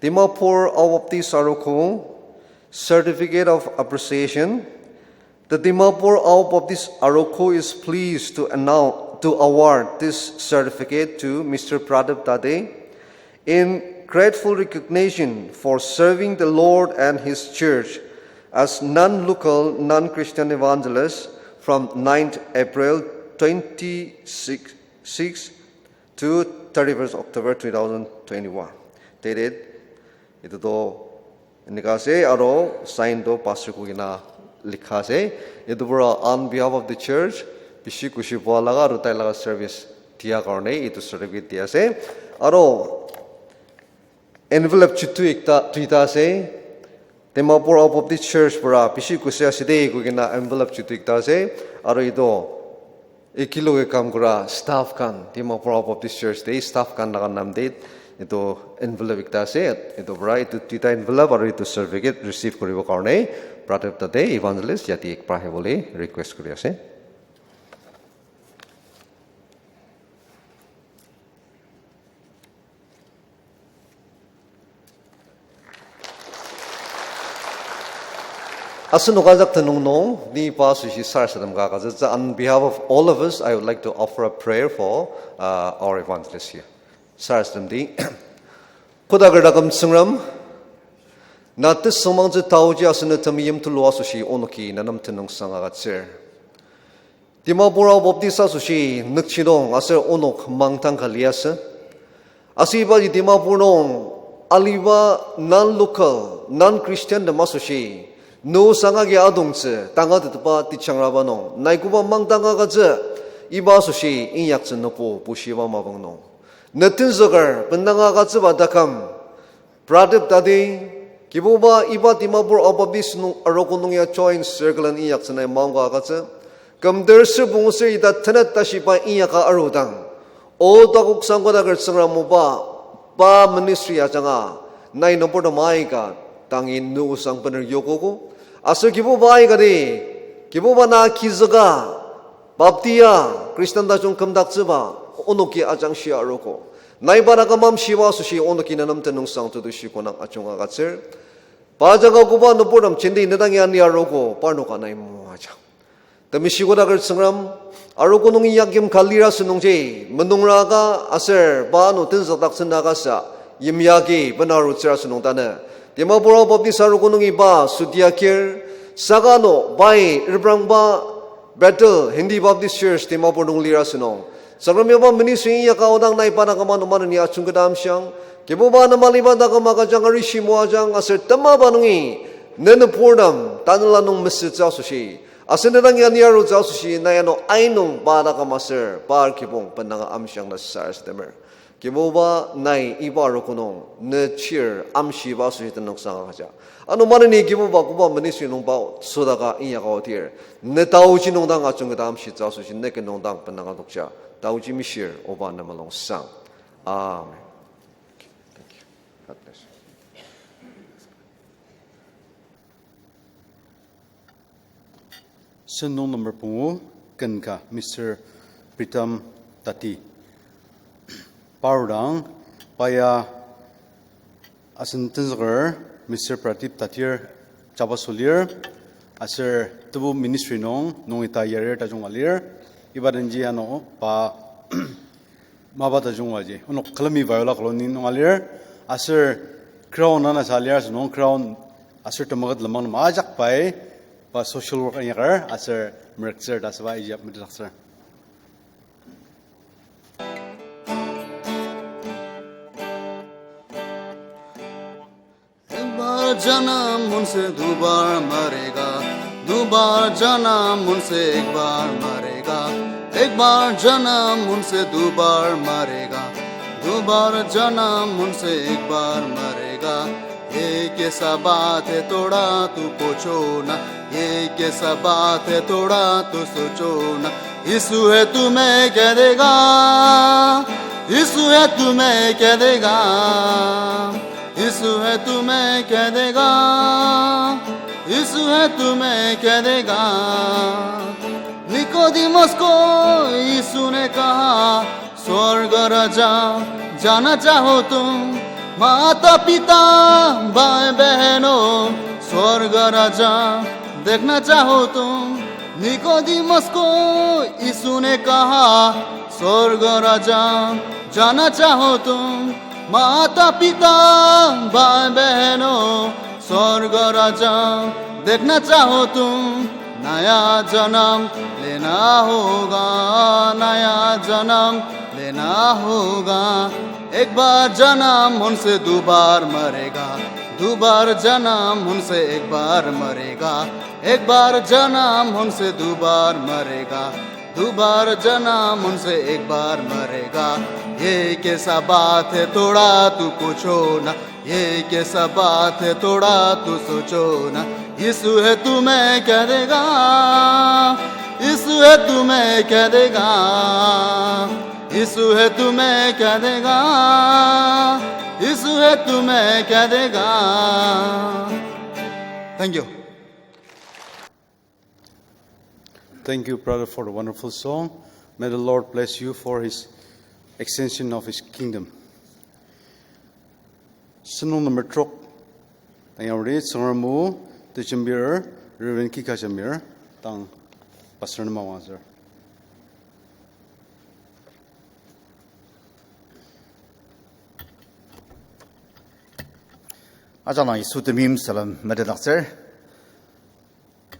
Dimapur Ao Baptist Arogo, Certificate of Appreciation. The Dimapur Ao Baptist Arogo is pleased to announce, to award this certificate to Mister Pradip Tate in grateful recognition for serving the Lord and His Church as non-local, non-Christian evangelist from ninth April twenty-six, six to thirty-first October two thousand twenty-one. Dated, ito to inika ase, aro sign to Pastor Kukina likha ase. Ito pura on behalf of the church, bishi kushi bua laga aro tai laga service dia karone ito certificate dia ase. Aro envelope chutu ekta, tuita ase. Dimapur Ao Baptist Church pura bishi kushi ase de, kukina envelope chutu ekta ase. Aro ito, ikilo ikam kura staff kan, Dimapur Ao Baptist Church de staff kan laga namdet, ito envelope ekta ase, ito pura ito tuita envelope aro ito certificate receive kuribo karone, Brother Tate Evangelist yati ekbar ahibole request kuri ase. Asenok ajak tenüng nung, ni pa asoshi sarasadem ka agütsütsü, on behalf of all of us, I would like to offer a prayer for, uh, our evangelist here. Sarasademdi. Kodaker taküm Tsüngrem, na tesüngmangtsü taoji asenok temeim tulu asoshi onoki na nem tenüngsang agütsür. Dimapur Ao Baptist asoshi nükjidong aser onok mangdang ka liasü. Aser ibaji Dimapur nung aliba non-local, non-Christian tem asoshi, nü osang agi adongtsü tangatetba tejangraba nung nai koba mangdang agütsü, iba asoshi inyaktsü nübo bushiba mapang nung, ne tenzüker bendanga agütsüba taküm, Pradip Tate, Kibuba iba Dimapur Ao Baptist nung arogo nung ya joint circle-en inyaktsü nai maongka agütsü. Kümder ser pungu ser ita tenet tashiba inyaka arudang, o takoksang kodaker Tsüngrem oba, pa ministry ajanga, nai nüburtem aika, tangi nü osang bener yokogo. Aser Kibuba aikati, Kibuba na kizüka, baptia, Khristan tajung kümdaktsüba, onoki ajangshia arogo. Nai pa taküm amshiba asoshi onoki na nem tenüngsang tetushi konang ajunga agütsür. Pa ajanga koba nüburtem jenti ne dang ya ni arogo, parnoka nai moajang. Temeshi kodaker Tsüngrem, arogo nung inyakyim ka lir asünungji, menungraka aser pa ano tenzükdaktsüna kasa, yimyaki bena arutsür asünung tanü, Dimapur Ao Baptist arogo nungi pa sudi akir, saka ano pai reprangba Bethel Hindi Baptist Church Dimapur nung lir asünung, Tsüngrem yaba ministry inyaka aodang nai pa taküm ano maneni ajungketa amshiang. Kibuba nem aliba taküm agüjang, arishi moajang aser temaba nungi ne nüburtem tanela nung mesütsü asoshi, aser ne dang ya ni arutsü asoshi nai ano ainung pa taküm aser par kibong bendanga amshiang ta sarasademer. Kibuba nai iba arogo nung ne chir amshiba asoshi tenüngsang agüja. Ano maneni Kibuba koba ministry nung pa sodaka inyaka aodir, ne taoji nung dang ajungketa amshitsü asoshi ne ken nung dang bendanga tokja. Taoji mishir oba ne mulungsang. Amen. Thank you. God bless you. Sentong number pungu ken ka, Mister Pritam Tati. Parudang, pa ya asen tenzüker Mister Pradip Tatir jabaso lir, aser tebu ministry nung nung ita yarir tajung alir, iba denji ano pa mapa tajung aji onok külemi Viola Colony nung alir, aser crown ana sa lir asünung crown aser temaket lenmang nem ajak pai pa social work inyakar aser merektsür ta asüba iji metetdaktsür. एक बार जन्म उनसे दो बार मरेगा, दो बार जन्म उनसे एक बार मरेगा। एक बार जन्म उनसे दो बार मरेगा, दो बार जन्म उनसे एक बार मरेगा। ये कैसा बात है, थोड़ा तू पूछो ना, ये कैसा बात है, थोड़ा तू सोचो ना। यीशु है तुम्हें कह देगा, यीशु है तुम्हें कह देगा, यीशु है तुम्हें कह देगा, यीशु है तुम्हें कह देगा। निकोदेमस को यीशु ने कहा, स्वर्ग राजा जाना चाहो तुम, माता पिता, भाई बहनों, स्वर्ग राजा देखना चाहो तुम? निकोदेमस को यीशु ने कहा, स्वर्ग राजा जाना चाहो तुम? माता पिता, भाई बहनों, स्वर्ग राजा देखना चाहो तुम? नया जन्म लेना होगा, नया जन्म लेना होगा। एक बार जन्म होने से दो बार मरेगा, दो बार जन्म होने से एक बार मरेगा, एक बार जन्म होने से दो बार मरेगा, दो बार जन्म होने से एक बार मरेगा। ये कैसा बात है, थोड़ा तो पूछो ना, ये कैसा बात है, थोड़ा तो सोचो ना। यीशु है तुम्हें कह देगा, यीशु है तुम्हें कह देगा, यीशु है तुम्हें कह देगा, यीशु है तुम्हें कह देगा। Thank you. Thank you, brother, for the wonderful song. May the Lord bless you for his extension of his kingdom. Sentong number trok. Tang yari Tsüngrem o tejembir, Reverend Kika Jamir, tang pastor nem awanger. Ajak nung Yisu temeim salem metetdaktsür.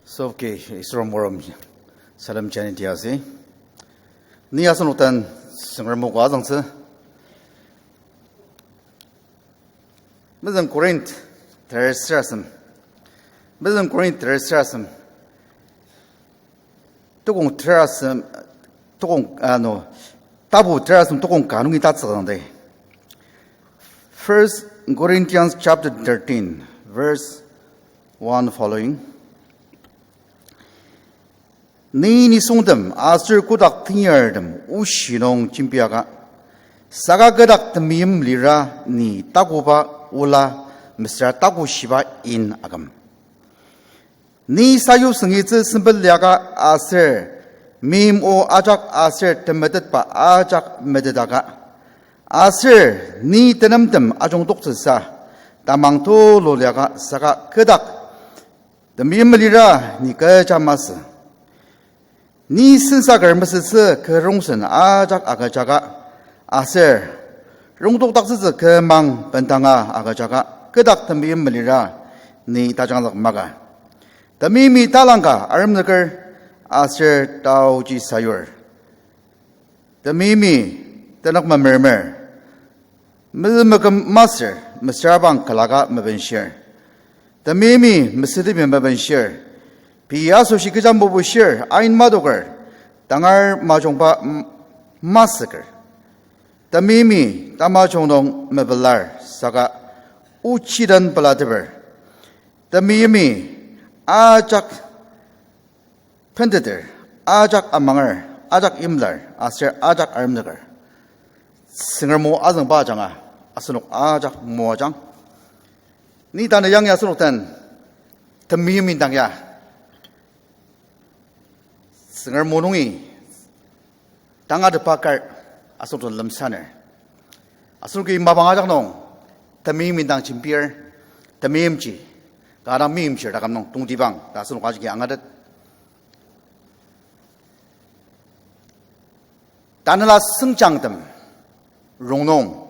Soki Yisu morom salem jani tiazi. Ni asenok den Tsüngrem o kazüngtsü. Mezüng Korinth ter sürasem. Mezüng Korinth ter sürasem. Tokong terasem, tokong, ano, tapu terasem tokong ka nungi tatsüka dang de. First Corinthians chapter thirteen, verse one following. Ni nisungtem aser kotak tenyartem oshi nung jembiaka, saka kü dak temeim lira ni takoba ola mesüra takoshiba in aküm. Ni sayutsüngitsü sempet liaka aser, meim o ajak aser temetetba ajak metetaka, aser ni tenemtem ajungtoktsüsa tamang tulu liaka saka kü dak temeim lira ni kecha masü. Ni sensaker mesütsü kü rongsen ajak agüjaka, aser rongtokdaktsütsü kü mang bendanga agüjaka, kü dak temeim lira ni tajangzük maka. Temeimi talangka aremzüker aser taoji sayur. Temeimi tenük memermer. Mezümeküm masür, mesüra bang külaka mebenshir. Temeimi mesütemi mebenshir. Pei asoshi kecha mebushir, ain madoker, tangar majungba m-, masüker. Temeimi tamajung nung mepelar, saka ochi den pelateper. Temeimi ajak penteter, ajak amanger, ajak imlar, aser ajak aremzüker. Tsüngrem o azüngba ajanga, asenok ajak moajang. Ni tanü yangi asenok den temeim indang ya, Tsüngrem o nungi tangatetba kar asenok den lemsaner. Asenoki mapang ajak nung temeim indang jembir, temeimji, kanga meimchir taküm nung tongtibang ta asenok ajaki angatet. Tanela sengjangtem rongnung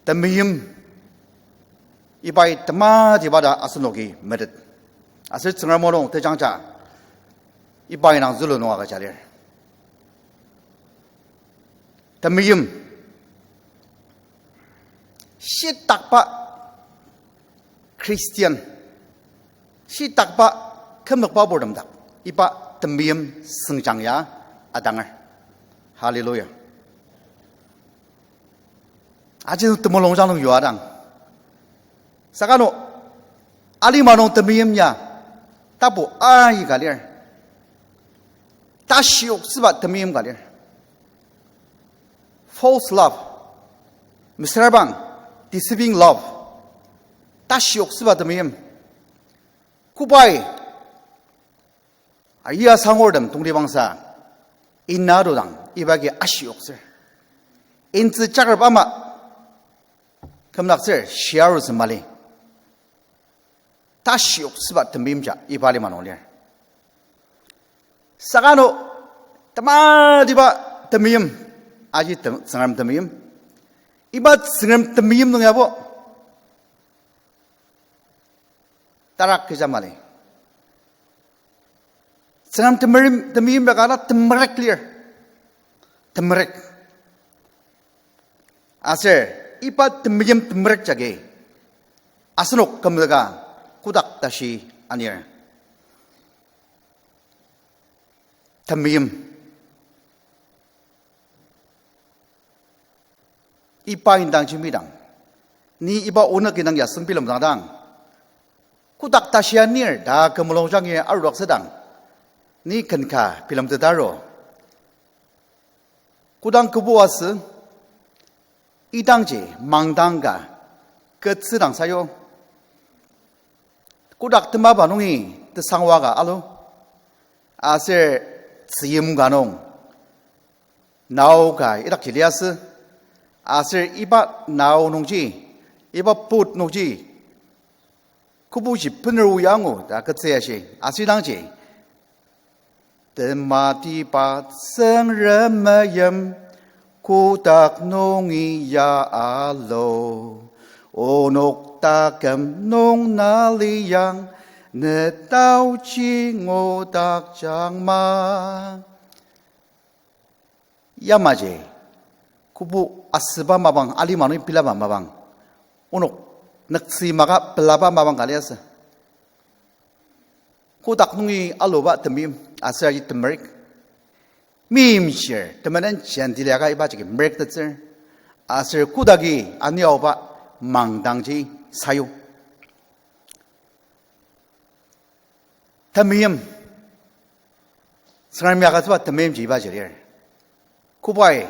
temeim ibai tematiba ta asenoki metet. Aser Tsüngrem o nung tejangja iba indang zülu nung agüja lir. Temeim. Shitakba Christian, shitakba kümnükba purtem dak iba temeim sengjang ya adanger. Hallelujah. Aji temulungjang nung yuadang, saka no alima nung temeim ya tapu aika lir. Tashioktsüba temeim ka lir. False love. Mesüra bang, deceiving love. Tashioktsüba temeim. Kobai, aia sangurtem tongtibangsa, ina dodang, iba agi ashioktsür. Intsü jakrep ama, Kümdaktsür shia arutsü mali. Tashi oksüba temeimja iba lima nung lir. Saka ano tematiba temeim, aji tem-, Tsüngrem temeim. Iba Tsüngrem temeim nung yabo tarak kecha mali. Tsüngrem temeim, temeim ya kanga temerük lir. Temerük. Aser iba temeim temerük jagi asenok kümzüka kotak tashi anir. Temeim. Iba indang jembidang, ni iba onük indang ya seng bilemdang dang, kotak tashi anir ta kü mulungjagi arudaktsüdang, ni ken ka bilemtetaro. Kodang kübu asü, idangji mangdang ka, ketsüdang sayu. Kotak temaba nungi tesangwa ka alu. Aser tzüyim ka nung nao ka idakji liasü. Aser iba nao nungji, iba boat nungji, kübuji bener o ya angu ta ketsü ashi. Aser idangji tematiba Tsüngrem meim kotak nungi ya alu. Onok taküm nung na liang, ne taoji ngudakjang ma. Yamaji, kübu asüba mapang, alima nung pilaba mapang, onok nüktsü maka pelaba mapang ka liasü. Kotak nungi aluba temeim, aser aji temerük. Meimchir temenen jenti liaka iba jagi merüktettsür. Aser kotaki aniaoba mangdangji sayu. Temeim. Tsüngremi agütsüba temeimji ibaji lir. Kobai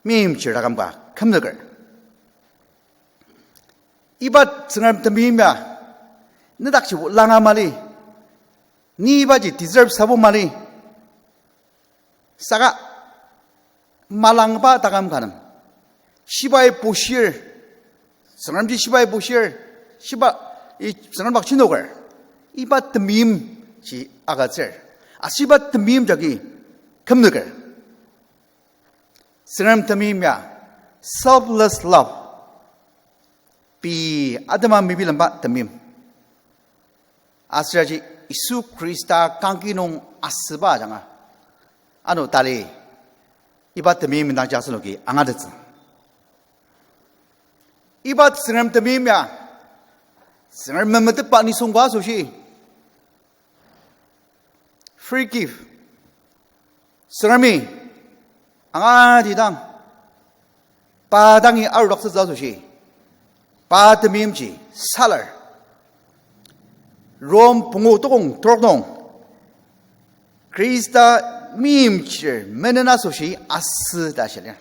meimchir taküm ka kümzüker. Iba Tsüngrem temeim ya, nedakjibo langa mali, ni ibaji deserve sabo mali. Saka malangba taküm ka nem, shibai bushir, Tsüngremji shibai bushir, shiba, i, Tsüngrem dak jinoker, iba temeimji agütsür. Aser iba temeim jagi kümzüker. Tsüngrem temeim ya selfless love. Pei atema mebilemba temeim. Aser aji Yisu Khrista kangki nung asüba ajanga, ano tali iba temeim indangji asenoki angatettsü. Iba Tsüngrem temeim ya, Tsüngrem memetetba nisung ka asoshi, free gift. Tsüngremi angatidang, pa dangi arudaktsütsü asoshi, pa temeimji salar. Rom pungu tokong trok nung, Khrista meimchir menen asoshi asü ta shia lir.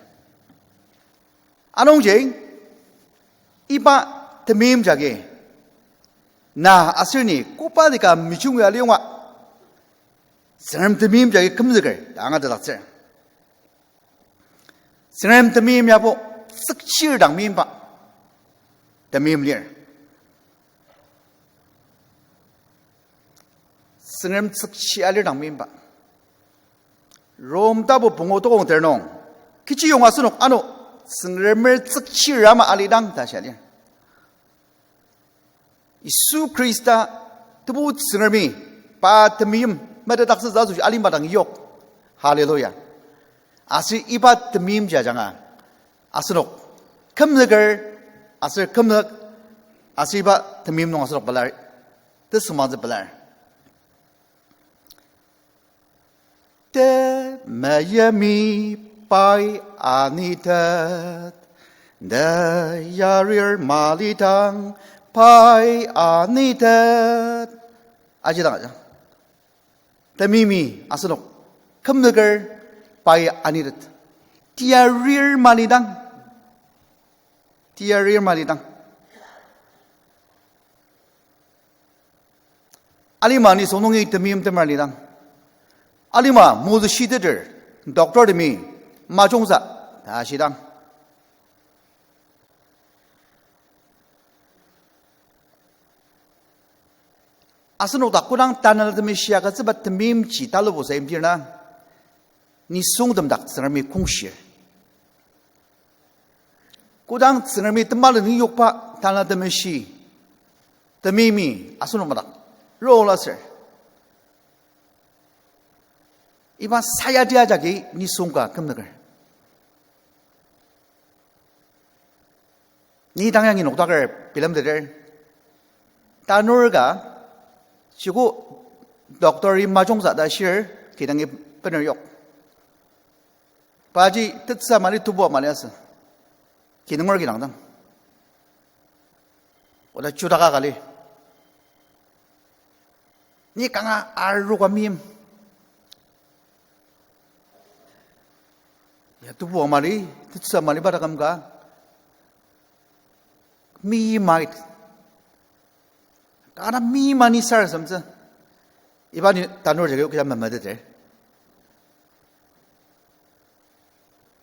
Anungji, iba temeim jagi na aser ni koba lika mejungi aliyonga, Tsüngrem temeim jagi kümzüker ta angatetdaktsür. Tsüngrem temeim yabo tsükchir dang meimba temeim lir. Tsüngrem tsükchi alir dang meimba. Rom tapu pungu tokong ter nung, kechiyong asenok ano Tsüngremer tsükchir ama alidang ta shia lir. Yisu Khrista, Tebu Tsüngremi pa temeim metetdaktsütsü asoshi alima dang yok. Hallelujah. Aser iba temeimji ajanga asenok kümzüker, aser kümzük, aser iba temeim nung asenok pelar, tesüngmangtsü pelar. Temeyemi pai anitet, ne yarir malidang pai anitet. Ajidang aja. Temeimi asenok kümzüker pai anitet. Tiarir malidang. Tiarir malidang. Alima nisung nungi temeim temer alidang. Alima mozü shiteter, doctor temi majungtsü ta ashidang. Asenok dak kodang Tanela Temeshi agütsüba temeimji talubo sayimtir na, nisungtem dak Tsüngremi kongshir. Kodang Tsüngremi temalen yokba Tanela Temeshi temeimi asenok madak rola ser, iba sayadi ajaki nisung ka kümnüker. Ni dang yangi noktaker bilemteter. Tanur ka, joko doctor-i majungsa ta shir, kidangi bener yok. Paji tetsü mali tebu mali asü. Kinunger kidang dang. Oda judaka kali. Ni kanga aruka meim. Ya tebu mali, tetsü mali ba taküm ka. Meimai. Kana meima ni sarasademtsü. Iba ni tanur jagi okja memeteter.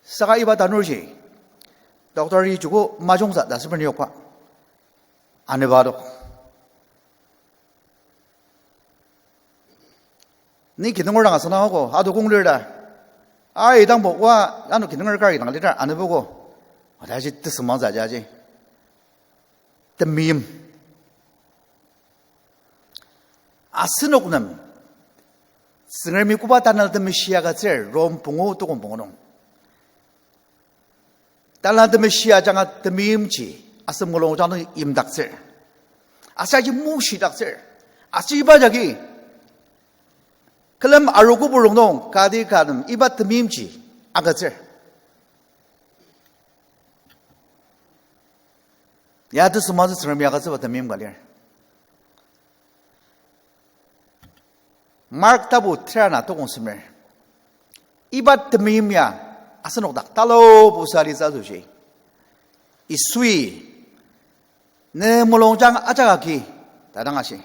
Saka iba tanurji doctor-i joko majungsa ta süper ni yokba. Aneba adok. Ni kinunger dang asüngdang ako, ado kong lir ta. Ai, idangbo, oa, ano kinunger kar idang lir ta, anebogo. Oda ji tesüngmangtsü aji. Temeim. Asenok nem Tsüngremi koba Tanela Temeshi agütsür, Rom pungu tokong pungu nung. Tanela Temeshi ajanga temeimji asem mulungjang nung imdaktsür. Aser aji mushidaktsür. Aser iba jagi külem arogo purong nung kati ka nem iba temeimji agütsür. Ya tesüngmangtsü Tsüngremi agütsüba temeim ka lir. Mark tapu tera ana tokong semer. Iba temeim ya asenok dak talubo sa alitsü asoshi, Yisui, ne mulungjang ajak agi, ta dang ashi.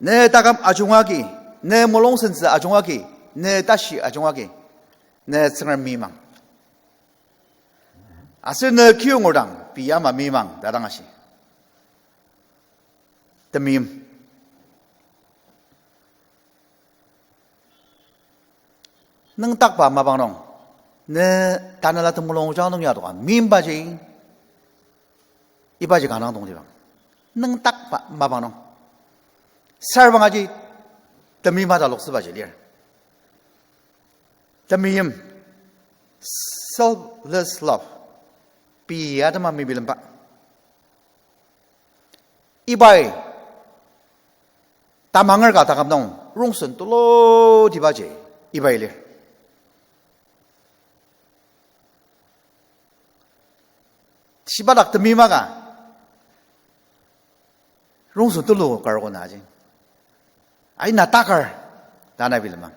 Ne taküm ajunga agi, ne mulung sentsü ajunga agi, ne tashi ajunga agi, ne Tsüngrem meimang. Aser ne kiyongur dang pei ama meimang ta dang ashi. Temeim. Nüngdakba mapang nung, ne tanela temulungjang nung ya adoka meimbaji, ibaji kanga tongtibang. Nüngdakba mapang nung, sarbang aji temeim ataloktsübaji lir. Temeim, selfless love, pei atema mebilemba. Ibai tamanger ka taküm nung rongsen tulutibaji ibai lir. Shiba dak temeim aka rongsen tulu karogo na aji. Ai na takar ta na bilema.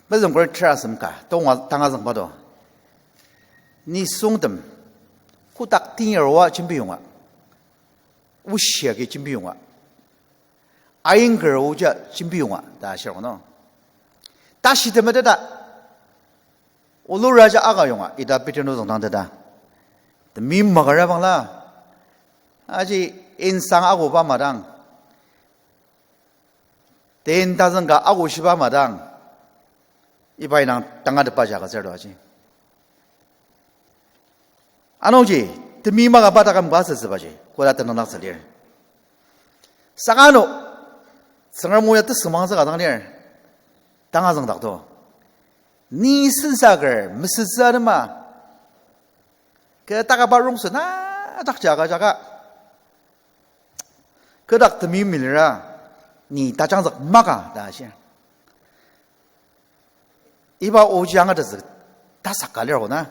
Mezüngker terasem ka, tonga tanga züngba do. Nisungtem, kotak tinyar oa jembiyonga, oshi agi jembiyonga, aingker oja jembiyonga ta shirok no. Tashi temeteta, oluraja aka yonga ita pitenu züngdang teta, temeim makara bangla, aji insang akoba madang, ten thousand ka akoshiba madang, iba indang tangatetbaji agütsür to aji. Anungji, temeim aka pa taküm ka asütsübaji koda tenüngdaktsü lir. Saka ano, Tsüngrem o ya tesüngmangtsü ka dang lir, tanga züngdak to. Ni sensaker mesütsü atema, kü takaba rongsen na dakji agüjaka, kü dak temeim melira, ni tajangzük maka ta shir. Iba oji angatettsü tasak ka lir kona.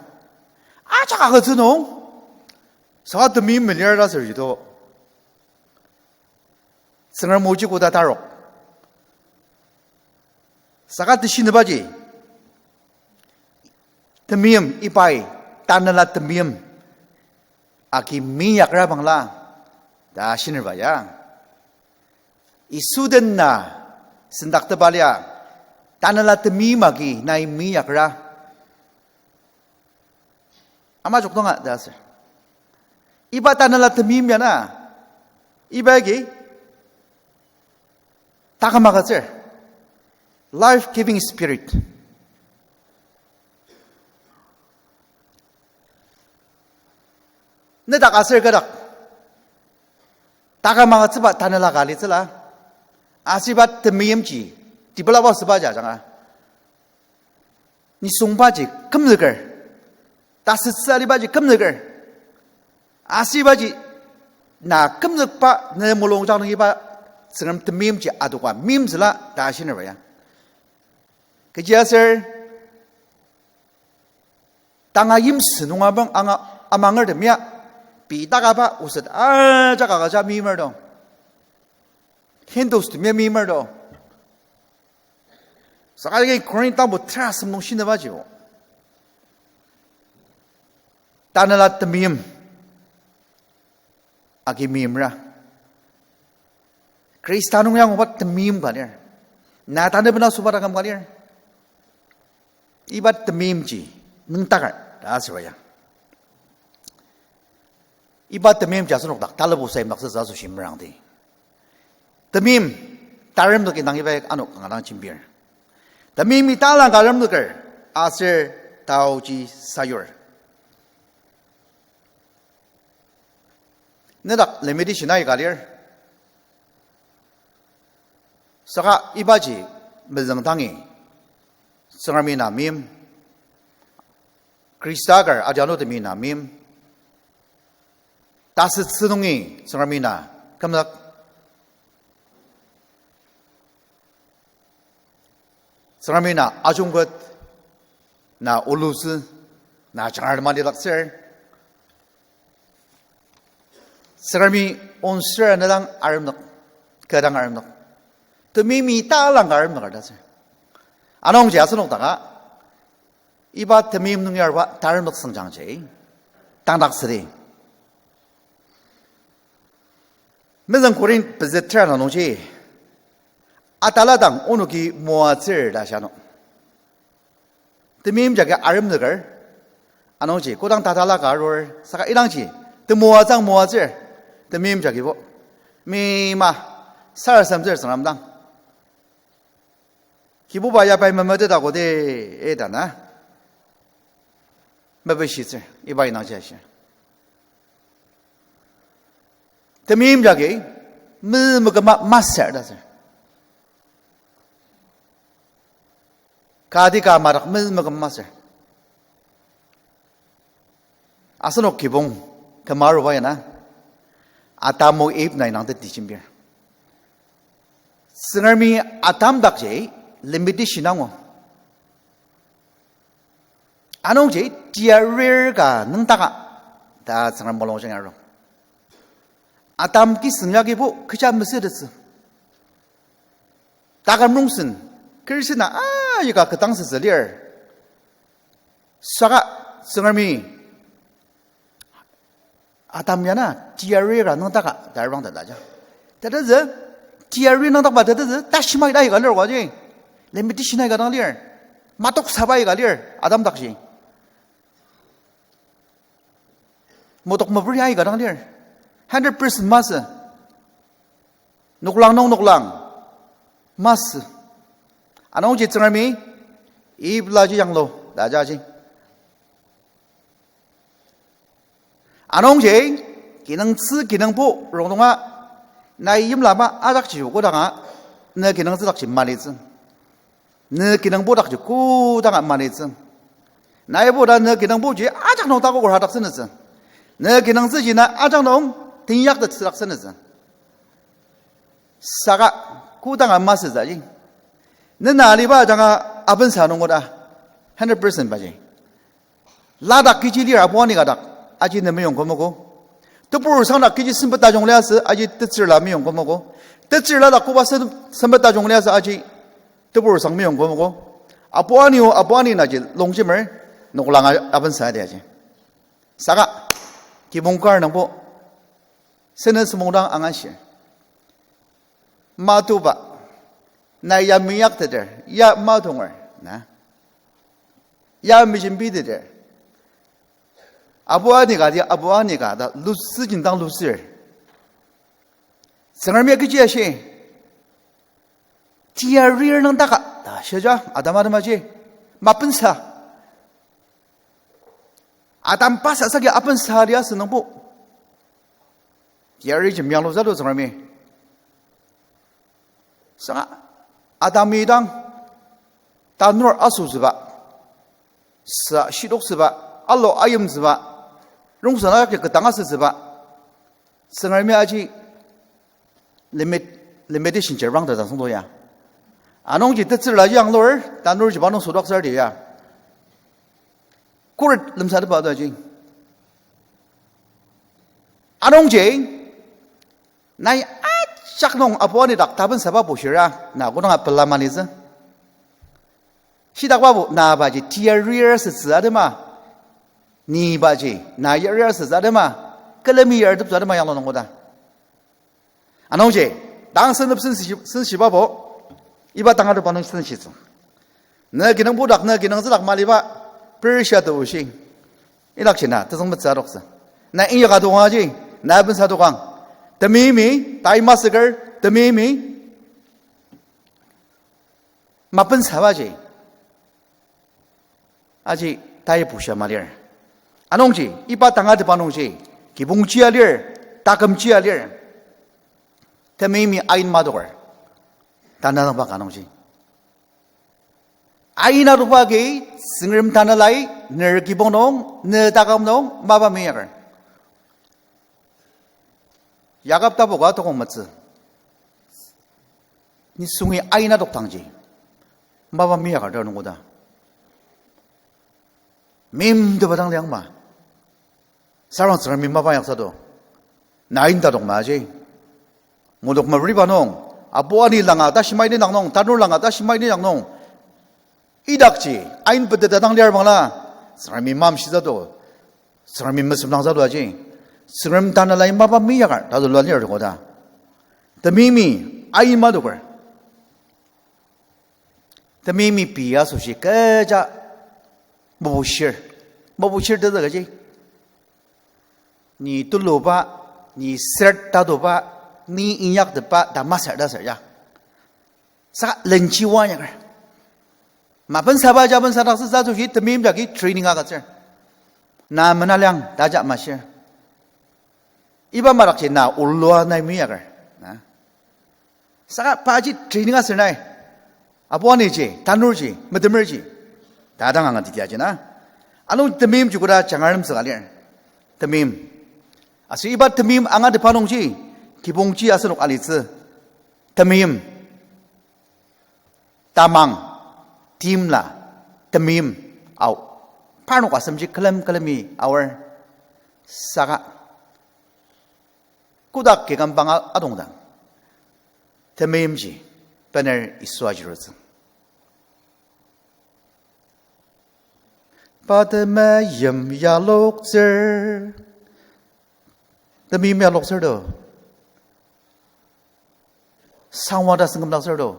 Ajak agütsü nung, saka temeim melir ta sür jito. Tsüngrem oji koda tarok. Saka teshinübaji, temeim ibai, tanela temeim agi meinyakra bangla ta shinerba ya. Yisu dena sendaktepa lia, tanela temeim agi nai meinyakra. Ama jokdanga ta aser. Iba tanela temeim ya na. Iba agi taküm agütsür. Life giving spirit. Nedak aser kadak taküm agütsüba tanela ka alitsüla. Aser iba temeimji develop asüba ja ajanga nisungbaji kümzüker, tasütsü alibaji kümzüker, aser ibaji na kümzükba ne mulungjang nung iba Tsüngrem temeimji adoka meimtsüla ta ashinerba ya. Kechiaser tanga yimsü nung abang anga amangertem ya, pei takaba oset ajak agüja meimer to. Hindus tem ya meimer to. Saka agi Korinth tangbo tera asem nung shinübajibo, tanela temeim agi meimra. Khrista nung anguba temeim ka lir. Na tanü bena süba taküm ka lir. Iba temeimji nüngdaker ta asüba ya. Iba temeimji asenok dak talabo saimdaktsütsü asoshi merangdi. Temeim taremzük indang iba ya ano kanga dang jembir. Temeimi talang ka aremzüker aser taoji sayur. Nedak limitation aika lir. Saka ibaji mezüngdangi Tsüngremi na meim, Khrista kar adianutemi na meim, tasütsü nungi Tsüngremi na kümzük, Tsüngremi na ajungket, na olutsü, na jangar mali laksür. Tsüngremi onsür nedang aremnük, kü dang aremnük. Temeimi talang ka aremnüker ta asür. Anungji asenok daka iba temeim nung yarba taremnük süngjangji tangdaktsüdi. Mezüng Korinth pezü tera nungji, atala dang onoki moatsür ta shia nung. Temeim jagi aremzüker, anungji kodang tatala ka arur, saka idangji temoatsü moatsür, temeim jagibo meima sarasademtsür Tsüngrem dang. Kibuba ya pai memeteta kodi, e ta na mepishitsür, iba indangji ashi. Temeim jagi memeküma masür ta asür. Kati ka madak memeküma masür. Asenok kibong küma aruba ya na, Adam o Eve nai nang teti jembir. Tsüngremi Adam dakji limitation angu. Anungji tiarir ka nüngdaka ta Tsüngrem mulungjang aru. Adam kisüng yagibo kecha mesütettsü. Taküm rongsen, Christian-a aika ketdangsütsü lir. Saka Tsüngremi Adam ya na tiarir ka nüngdaka ta arang ta ta ja. Tetezü, tiarir nüngdakba tetezü, tashimai ta aika lir oaji. Limitation aika dang lir. Matoksaba aika lir, Adam dakji. Motok meperi aika dang lir. Hundred percent masü. Noklang nung noklang masü. Anungji Tsüngremi Eve laji yanglu ta jaji. Anungji kinungtsü kinungpo rongdonga nai yimlaba ajakji kodanga ne kinungtsü dakji malitsü. Ne kinungpo dakji kodanga malitsü. Naibo ta ne kinungpoji ajak nung takoker adaktsünütsü. Ne kinungtsüji na ajak nung teinyaktettsü daktsünütsü. Saka kodanga masütsü aji. Ne na aliba ajanga abensa nung oda hundred percent baji. Ladak kechi lir apu ani ka dak, aji ne meyong kümogo. Tebur sang dak kechi sempet tajung liasü, aji tetsürla meyong kümogo. Tetsürla dak koba sem-, sempet tajung liasü, aji tebur sang meyong kümogo. Apu ani o, apu ani naji longjemer, noklang a-, abensa adi aji. Saka, kibong kar nungbo, sentence mungdang angashi. Matuba, na ya meyakteter, ya matonger, na. Ya mejembiteter. Apu ani ka, apu ani ka ta lutsü jindang lutsür. Tsüngremi kechi ashi, tiarir nüngdaka ta shia ja, Adam atemaji mapensa. Adam pasasaki apensa lia asünungbo, tiarir jembiang lutsü to Tsüngremi. Saka Adami dang tanur asütsüba, sa shitoktsüba, alo ayimtsüba, rongsen ajaki ketang asütsüba, Tsüngremi aji limit, limitation ji rangta ta süngdo ya. Anungji tetsürla ji anglur, tanur jiba nung sodaktsür di ya. Khuret lemsatepa to aji. Anungji, nai ajak nung apu ani dak tapensaba bushira, na kodanga pela malitsü. Shidakbabo, na baji tiarir asütsü atema, ni baji na yarir asütsü atema, külemi yarteptsü atema yanglu nung koda. Anungji, dang senep senshi-, senshibabo, iba tangatetba nung senshitsü. Na kinungbo dak, na kinungtsü dak maliba, perishia to oshi. Idakji na tezüng metsü adoktsü. Na inyaka tokang aji, na bensa tokang. Temeimi, tai masüker, temeimi mapensabaji, aji tai bushia malir. Anungji, iba tangatetba nungji, kibong jia lir, taküm jia lir. Temeimi ain madoker. Tanü dangba ka nungji, ain adokba agi, Tsüngrem Tanelai ner kibong nung, ne taküm nung mapa meiyaker. Yakob tapu ka tokong metsü, nisungi ain adokdangji mapa meiyaker ta nung koda. Meimtepa dang liang ma. Sarang Tsüngremi mapa inyaktsü to. Na ain tadok maji. Ngudok mariba nung, apu ani langa tashi maidi nang nung, tanur langa tashi maidi nang nung, idakji ain peteta dang lir bangla, Tsüngremi mamshitsü to, Tsüngremi mesem nangtsü to aji. Tsüngrem Tanelai mapa meiyaker ta zülua lir koda. Temeimi ain madoker. Temeimi pei asoshi kecha mabushir. Mabushir tezü kaji, ni tuluba, ni ser tadoba, ni inyaktepba ta masür ta ser ya. Saka lenji wa inyaker. Mapensaba ja pensatang süsa asoshi temeim jagi training agütsür. Na menaliang ta ja mashir. Iba madakji na olua nai meiyaker. Na, saka paji training aser nai, apu aniji, tanurji, metemerji, ta dang angatiti aji na. Anung temeimji koda jangalemtsü ka lir. Temeim. Aser iba temeim angatetba nungji, kibongji asenok alitsü. Temeim, tamang, timla, temeim, ao, parnok asemji külem külemi aor. Saka kodak kikümbang a-, adongdang, temeimji bener Yisu ajirutsü. Pa temeim yaloktsür. Temeim yaloktsür to, sangwa ta sengkümdaktsür to.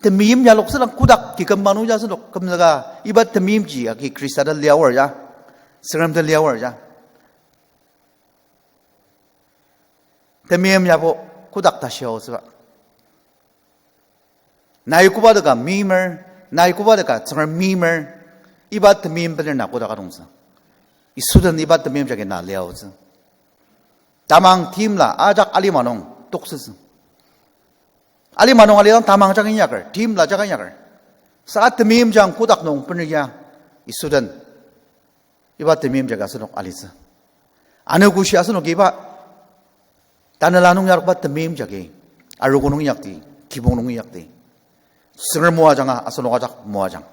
Temeim yaloktsüdang kodak kikümbang nungji asenok kümzüka, iba temeimji agi Khrista ta liaor ya, Tsüngrem ta liaor ya. Temeim yabo kodak ta shiaotsüba. Nai koba teka meimer, nai koba teka Tsüngrem meimer, iba temeim bener na kodak adongtsü. Yisu den iba temeim jagi na liaotsü. Tamang timla ajak alima nung toksütsü. Alima nung alidang tamang jagi inyaker, timla jagi inyaker. Saka temeim jang kodak nung bener ya, Yisu den iba temeim jagi asenok alitsü. Anogoshi asenok iba tanela nung yarokba temeim jagi, arogo nung inyakdi, kibong nung inyakdi, Tsüngrem moajanga asenok ajak moajang.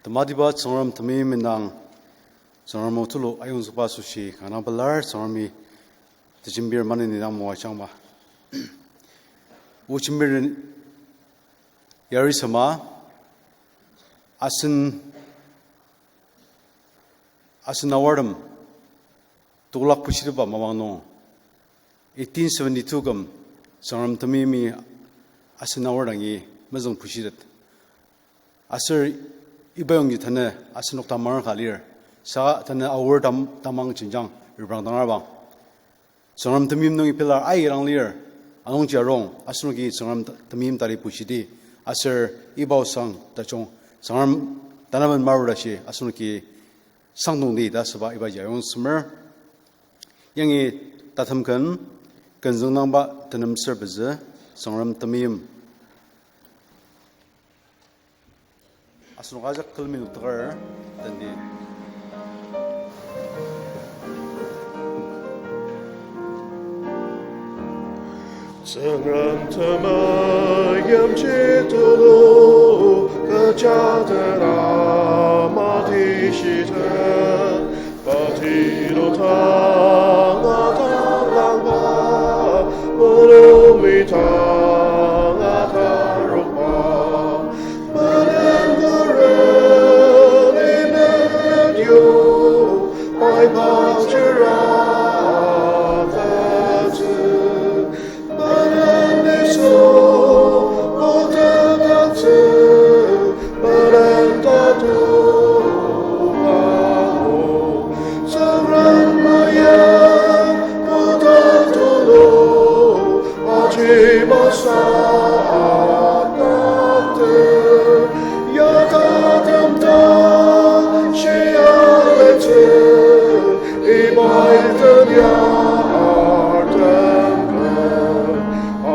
Tematiba Tsüngrem temeim indang, Tsüngrem o tulu ayongzükba asoshi kanga pelar. Tsüngremi tejembir maneni dang moajangba. O jembir yarisema, asen, asen aortem tokolak bushitepba mapang nung, eighteen seventy-two küm Tsüngrem temeimi asen aor dangi mezüng bushitet. Aser Iba yongji tanü asenok tamang ka lir. Saka tanü aor tam-, tamang jenjang reprangdang arbang. Tsüngrem temeim nungi pelar aidang lir. Anungji arung, asenoki Tsüngrem t-, temeim tali pushidi. Aser iba osang tajung, Tsüngrem tanaben marudashi, asenoki sangdongdi ta asüba ibaji ayongzüker. Yangi tatem ken, kenzüng nangba tenem ser pezü, Tsüngrem temeim. Asenok ajak külemi noktaker, tendi. Tsüngrem temeimji tulu, kecha tena mati shite, Patino tanga talangba, mulumi tanga tarokba, menen naren imet yo, pai pang jera tatsü. Menen nisung oda tatsü, menen tatok angu. Tsüngrem mayim oda tulu, aji masü atangte. Ya tatem ta shia litsü, ibai tenya artem.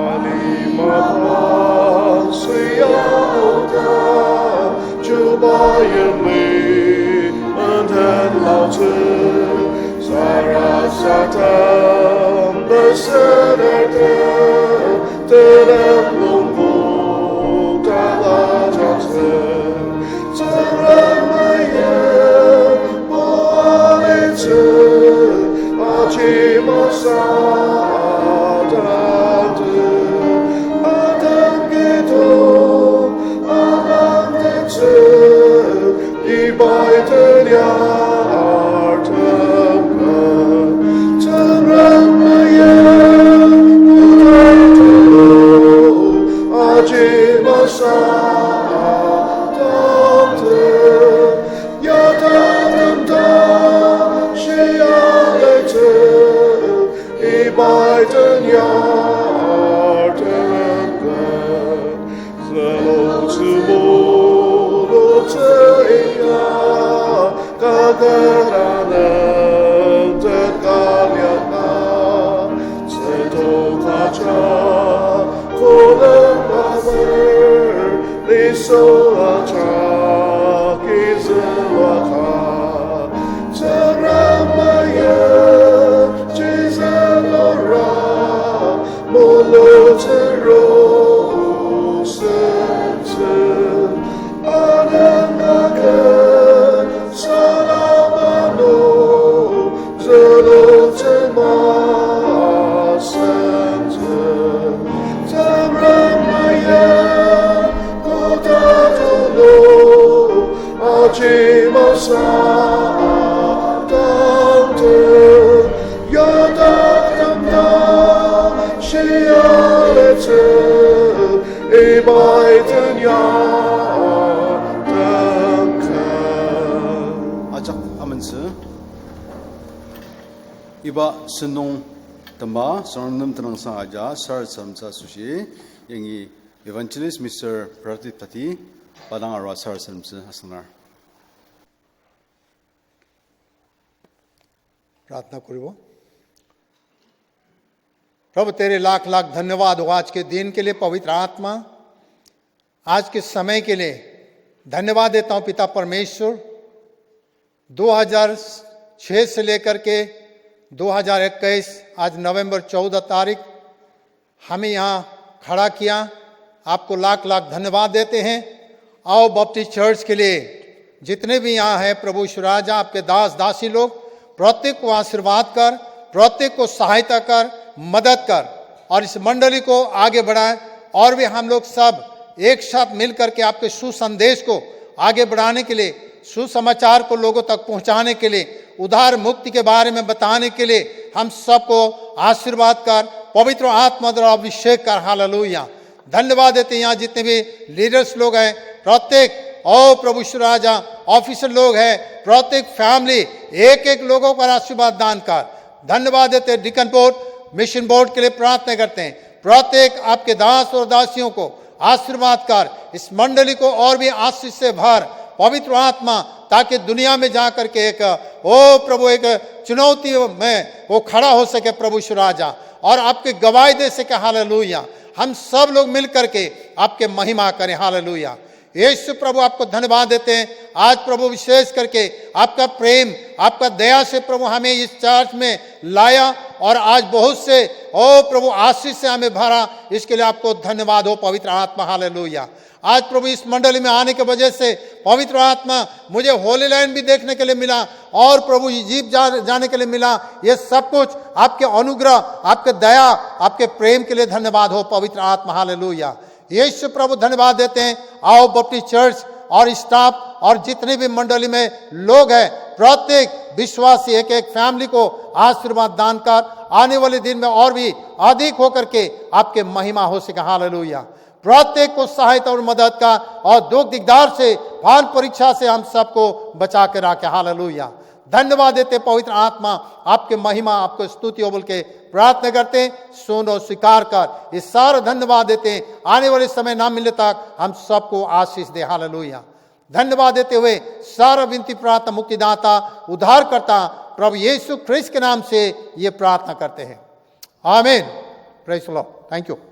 Alima pa süa oda, chuba yimli menden laotsü, sarasadem besenertem, tenem lungbo tala jatsü. Tsüngrem mayim oa litsü, aji masü atangte, atang kidong alangtettsü, ibai tenya artem ka. Tsüngrem mayim oa litsü, aji masü atangte, ya tatem ta shia litsü, ibai tenya artem ka. Zülutsü mulutsü ya, kaketana teka liaka, tsüto kaja, kolem aser, nisung ajak izüluaka. Tsüngrem mayim, Tsüngrem lura, mulutsü ro sentsü, anema ken salaba nung, zülutsü ma sentsü. Tsüngrem mayim oda tulu, aji masü atangte, ya tatem ta shia litsü, ibai tenya artem ka. Ajak amentsü. Iba sentong tema, Tsüngrem nem tenüngsang aja, sarasademtsü asoshi, yangi Evangelist Mister Pradip Tati, pa dang arua sarasademtsü asüngdar. प्रार्थना करिबो। प्रभु, तेरे लाख लाख धन्यवाद हो आज के दिन के लिए, पवित्र आत्मा, आज के समय के लिए धन्यवाद देता हूँ पिता परमेश्वर। दो हज़ार छह से लेकर के दो हज़ार इक्कीस, आज नवंबर चौदह तारीख, हमें यहाँ खड़ा किया, आपको लाख लाख धन्यवाद देते हैं। आओ बपटिस्ट चर्च के लिए जितने भी यहाँ हैं, प्रभु यीशु राजा, आपके दास दासी लोग, प्रत्येक को आशीर्वाद कर, प्रत्येक को सहायता कर, मदद कर, और इस मंडली को आगे बढ़ाए। और भी हम लोग सब एक साथ मिल करके आपके सुसंदेश को आगे बढ़ाने के लिए, सुसमाचार को लोगों तक पहुंचाने के लिए, उद्धार मुक्ति के बारे में बताने के लिए हम सबको आशीर्वाद कर, पवित्र आत्मा द्वारा अभिषेक कर। हालेलुया। धन्यवाद देते हैं, यहाँ जितने भी लीडर्स लोग हैं, प्रत्येक ओ प्रभु यीशु राजा, ऑफिसर लोग हैं, प्रत्येक फैमिली, एक एक लोगों पर आशीर्वाद दान कर। धन्यवाद देते हैं डीकन बोर्ड, मिशन बोर्ड के लिए प्रार्थना करते हैं। प्रत्येक आपके दास और दासियों को आशीर्वाद कर, इस मंडली को और भी आशीष से भर, पवित्र आत्मा, ताकि दुनिया में जा करके एक, ओ प्रभु, एक चुनौती में वो खड़ा हो सके, प्रभु यीशु राजा, और आपकी गवाही दे सके। हालेलुया। हम सब लोग मिल करके आपके महिमा करें। हालेलुया। यीशु प्रभु, आपको धन्यवाद देते हैं। आज प्रभु, विशेष करके आपका प्रेम, आपका दया से प्रभु हमें इस चर्च में लाया और आज बहुत से, ओ प्रभु, आशीष से हमें भरा। इसके लिए आपको धन्यवाद हो पवित्र आत्मा। हालेलुया। आज प्रभु, इस मंडली में आने की वजह से पवित्र आत्मा, मुझे होली लाइन भी देखने के लिए मिला और प्रभु, इजिप्ट जा, जाने के लिए मिला। ये सब कुछ आपके अनुग्रह, आपके दया, आपके प्रेम के लिए धन्यवाद हो पवित्र आत्मा। हालेलुया। यीशु प्रभु, धन्यवाद देते हैं। आओ बपटिस्ट चर्च और स्टाफ और जितने भी मंडली में लोग हैं, प्रत्येक विश्वासी, एक एक फैमिली को आशीर्वाद दान कर, आने वाले दिन में और भी अधिक होकर के आपके महिमा हो सके। हालेलुया। प्रत्येक को सहायता और मदद का और दुख दिकदार से, भान परीक्षा से हम सबको बचा के रखे। हालेलुया। धन्यवाद देते पवित्र आत्मा, आपके महिमा, आपको स्तुति हो बोल के प्रार्थना करते हैं। सुन और स्वीकार कर, ये सारा धन्यवाद देते हैं। आने वाले समय ना मिलने तक हम सबको आशीष दे। हालेलुया। धन्यवाद देते हुए सारा विनती प्रार्थना मुक्तिदाता, उद्धारकर्ता प्रभु यीशु ख्रीस्त के नाम से ये प्रार्थना करते हैं। आमीन। Praise the Lord. Thank you.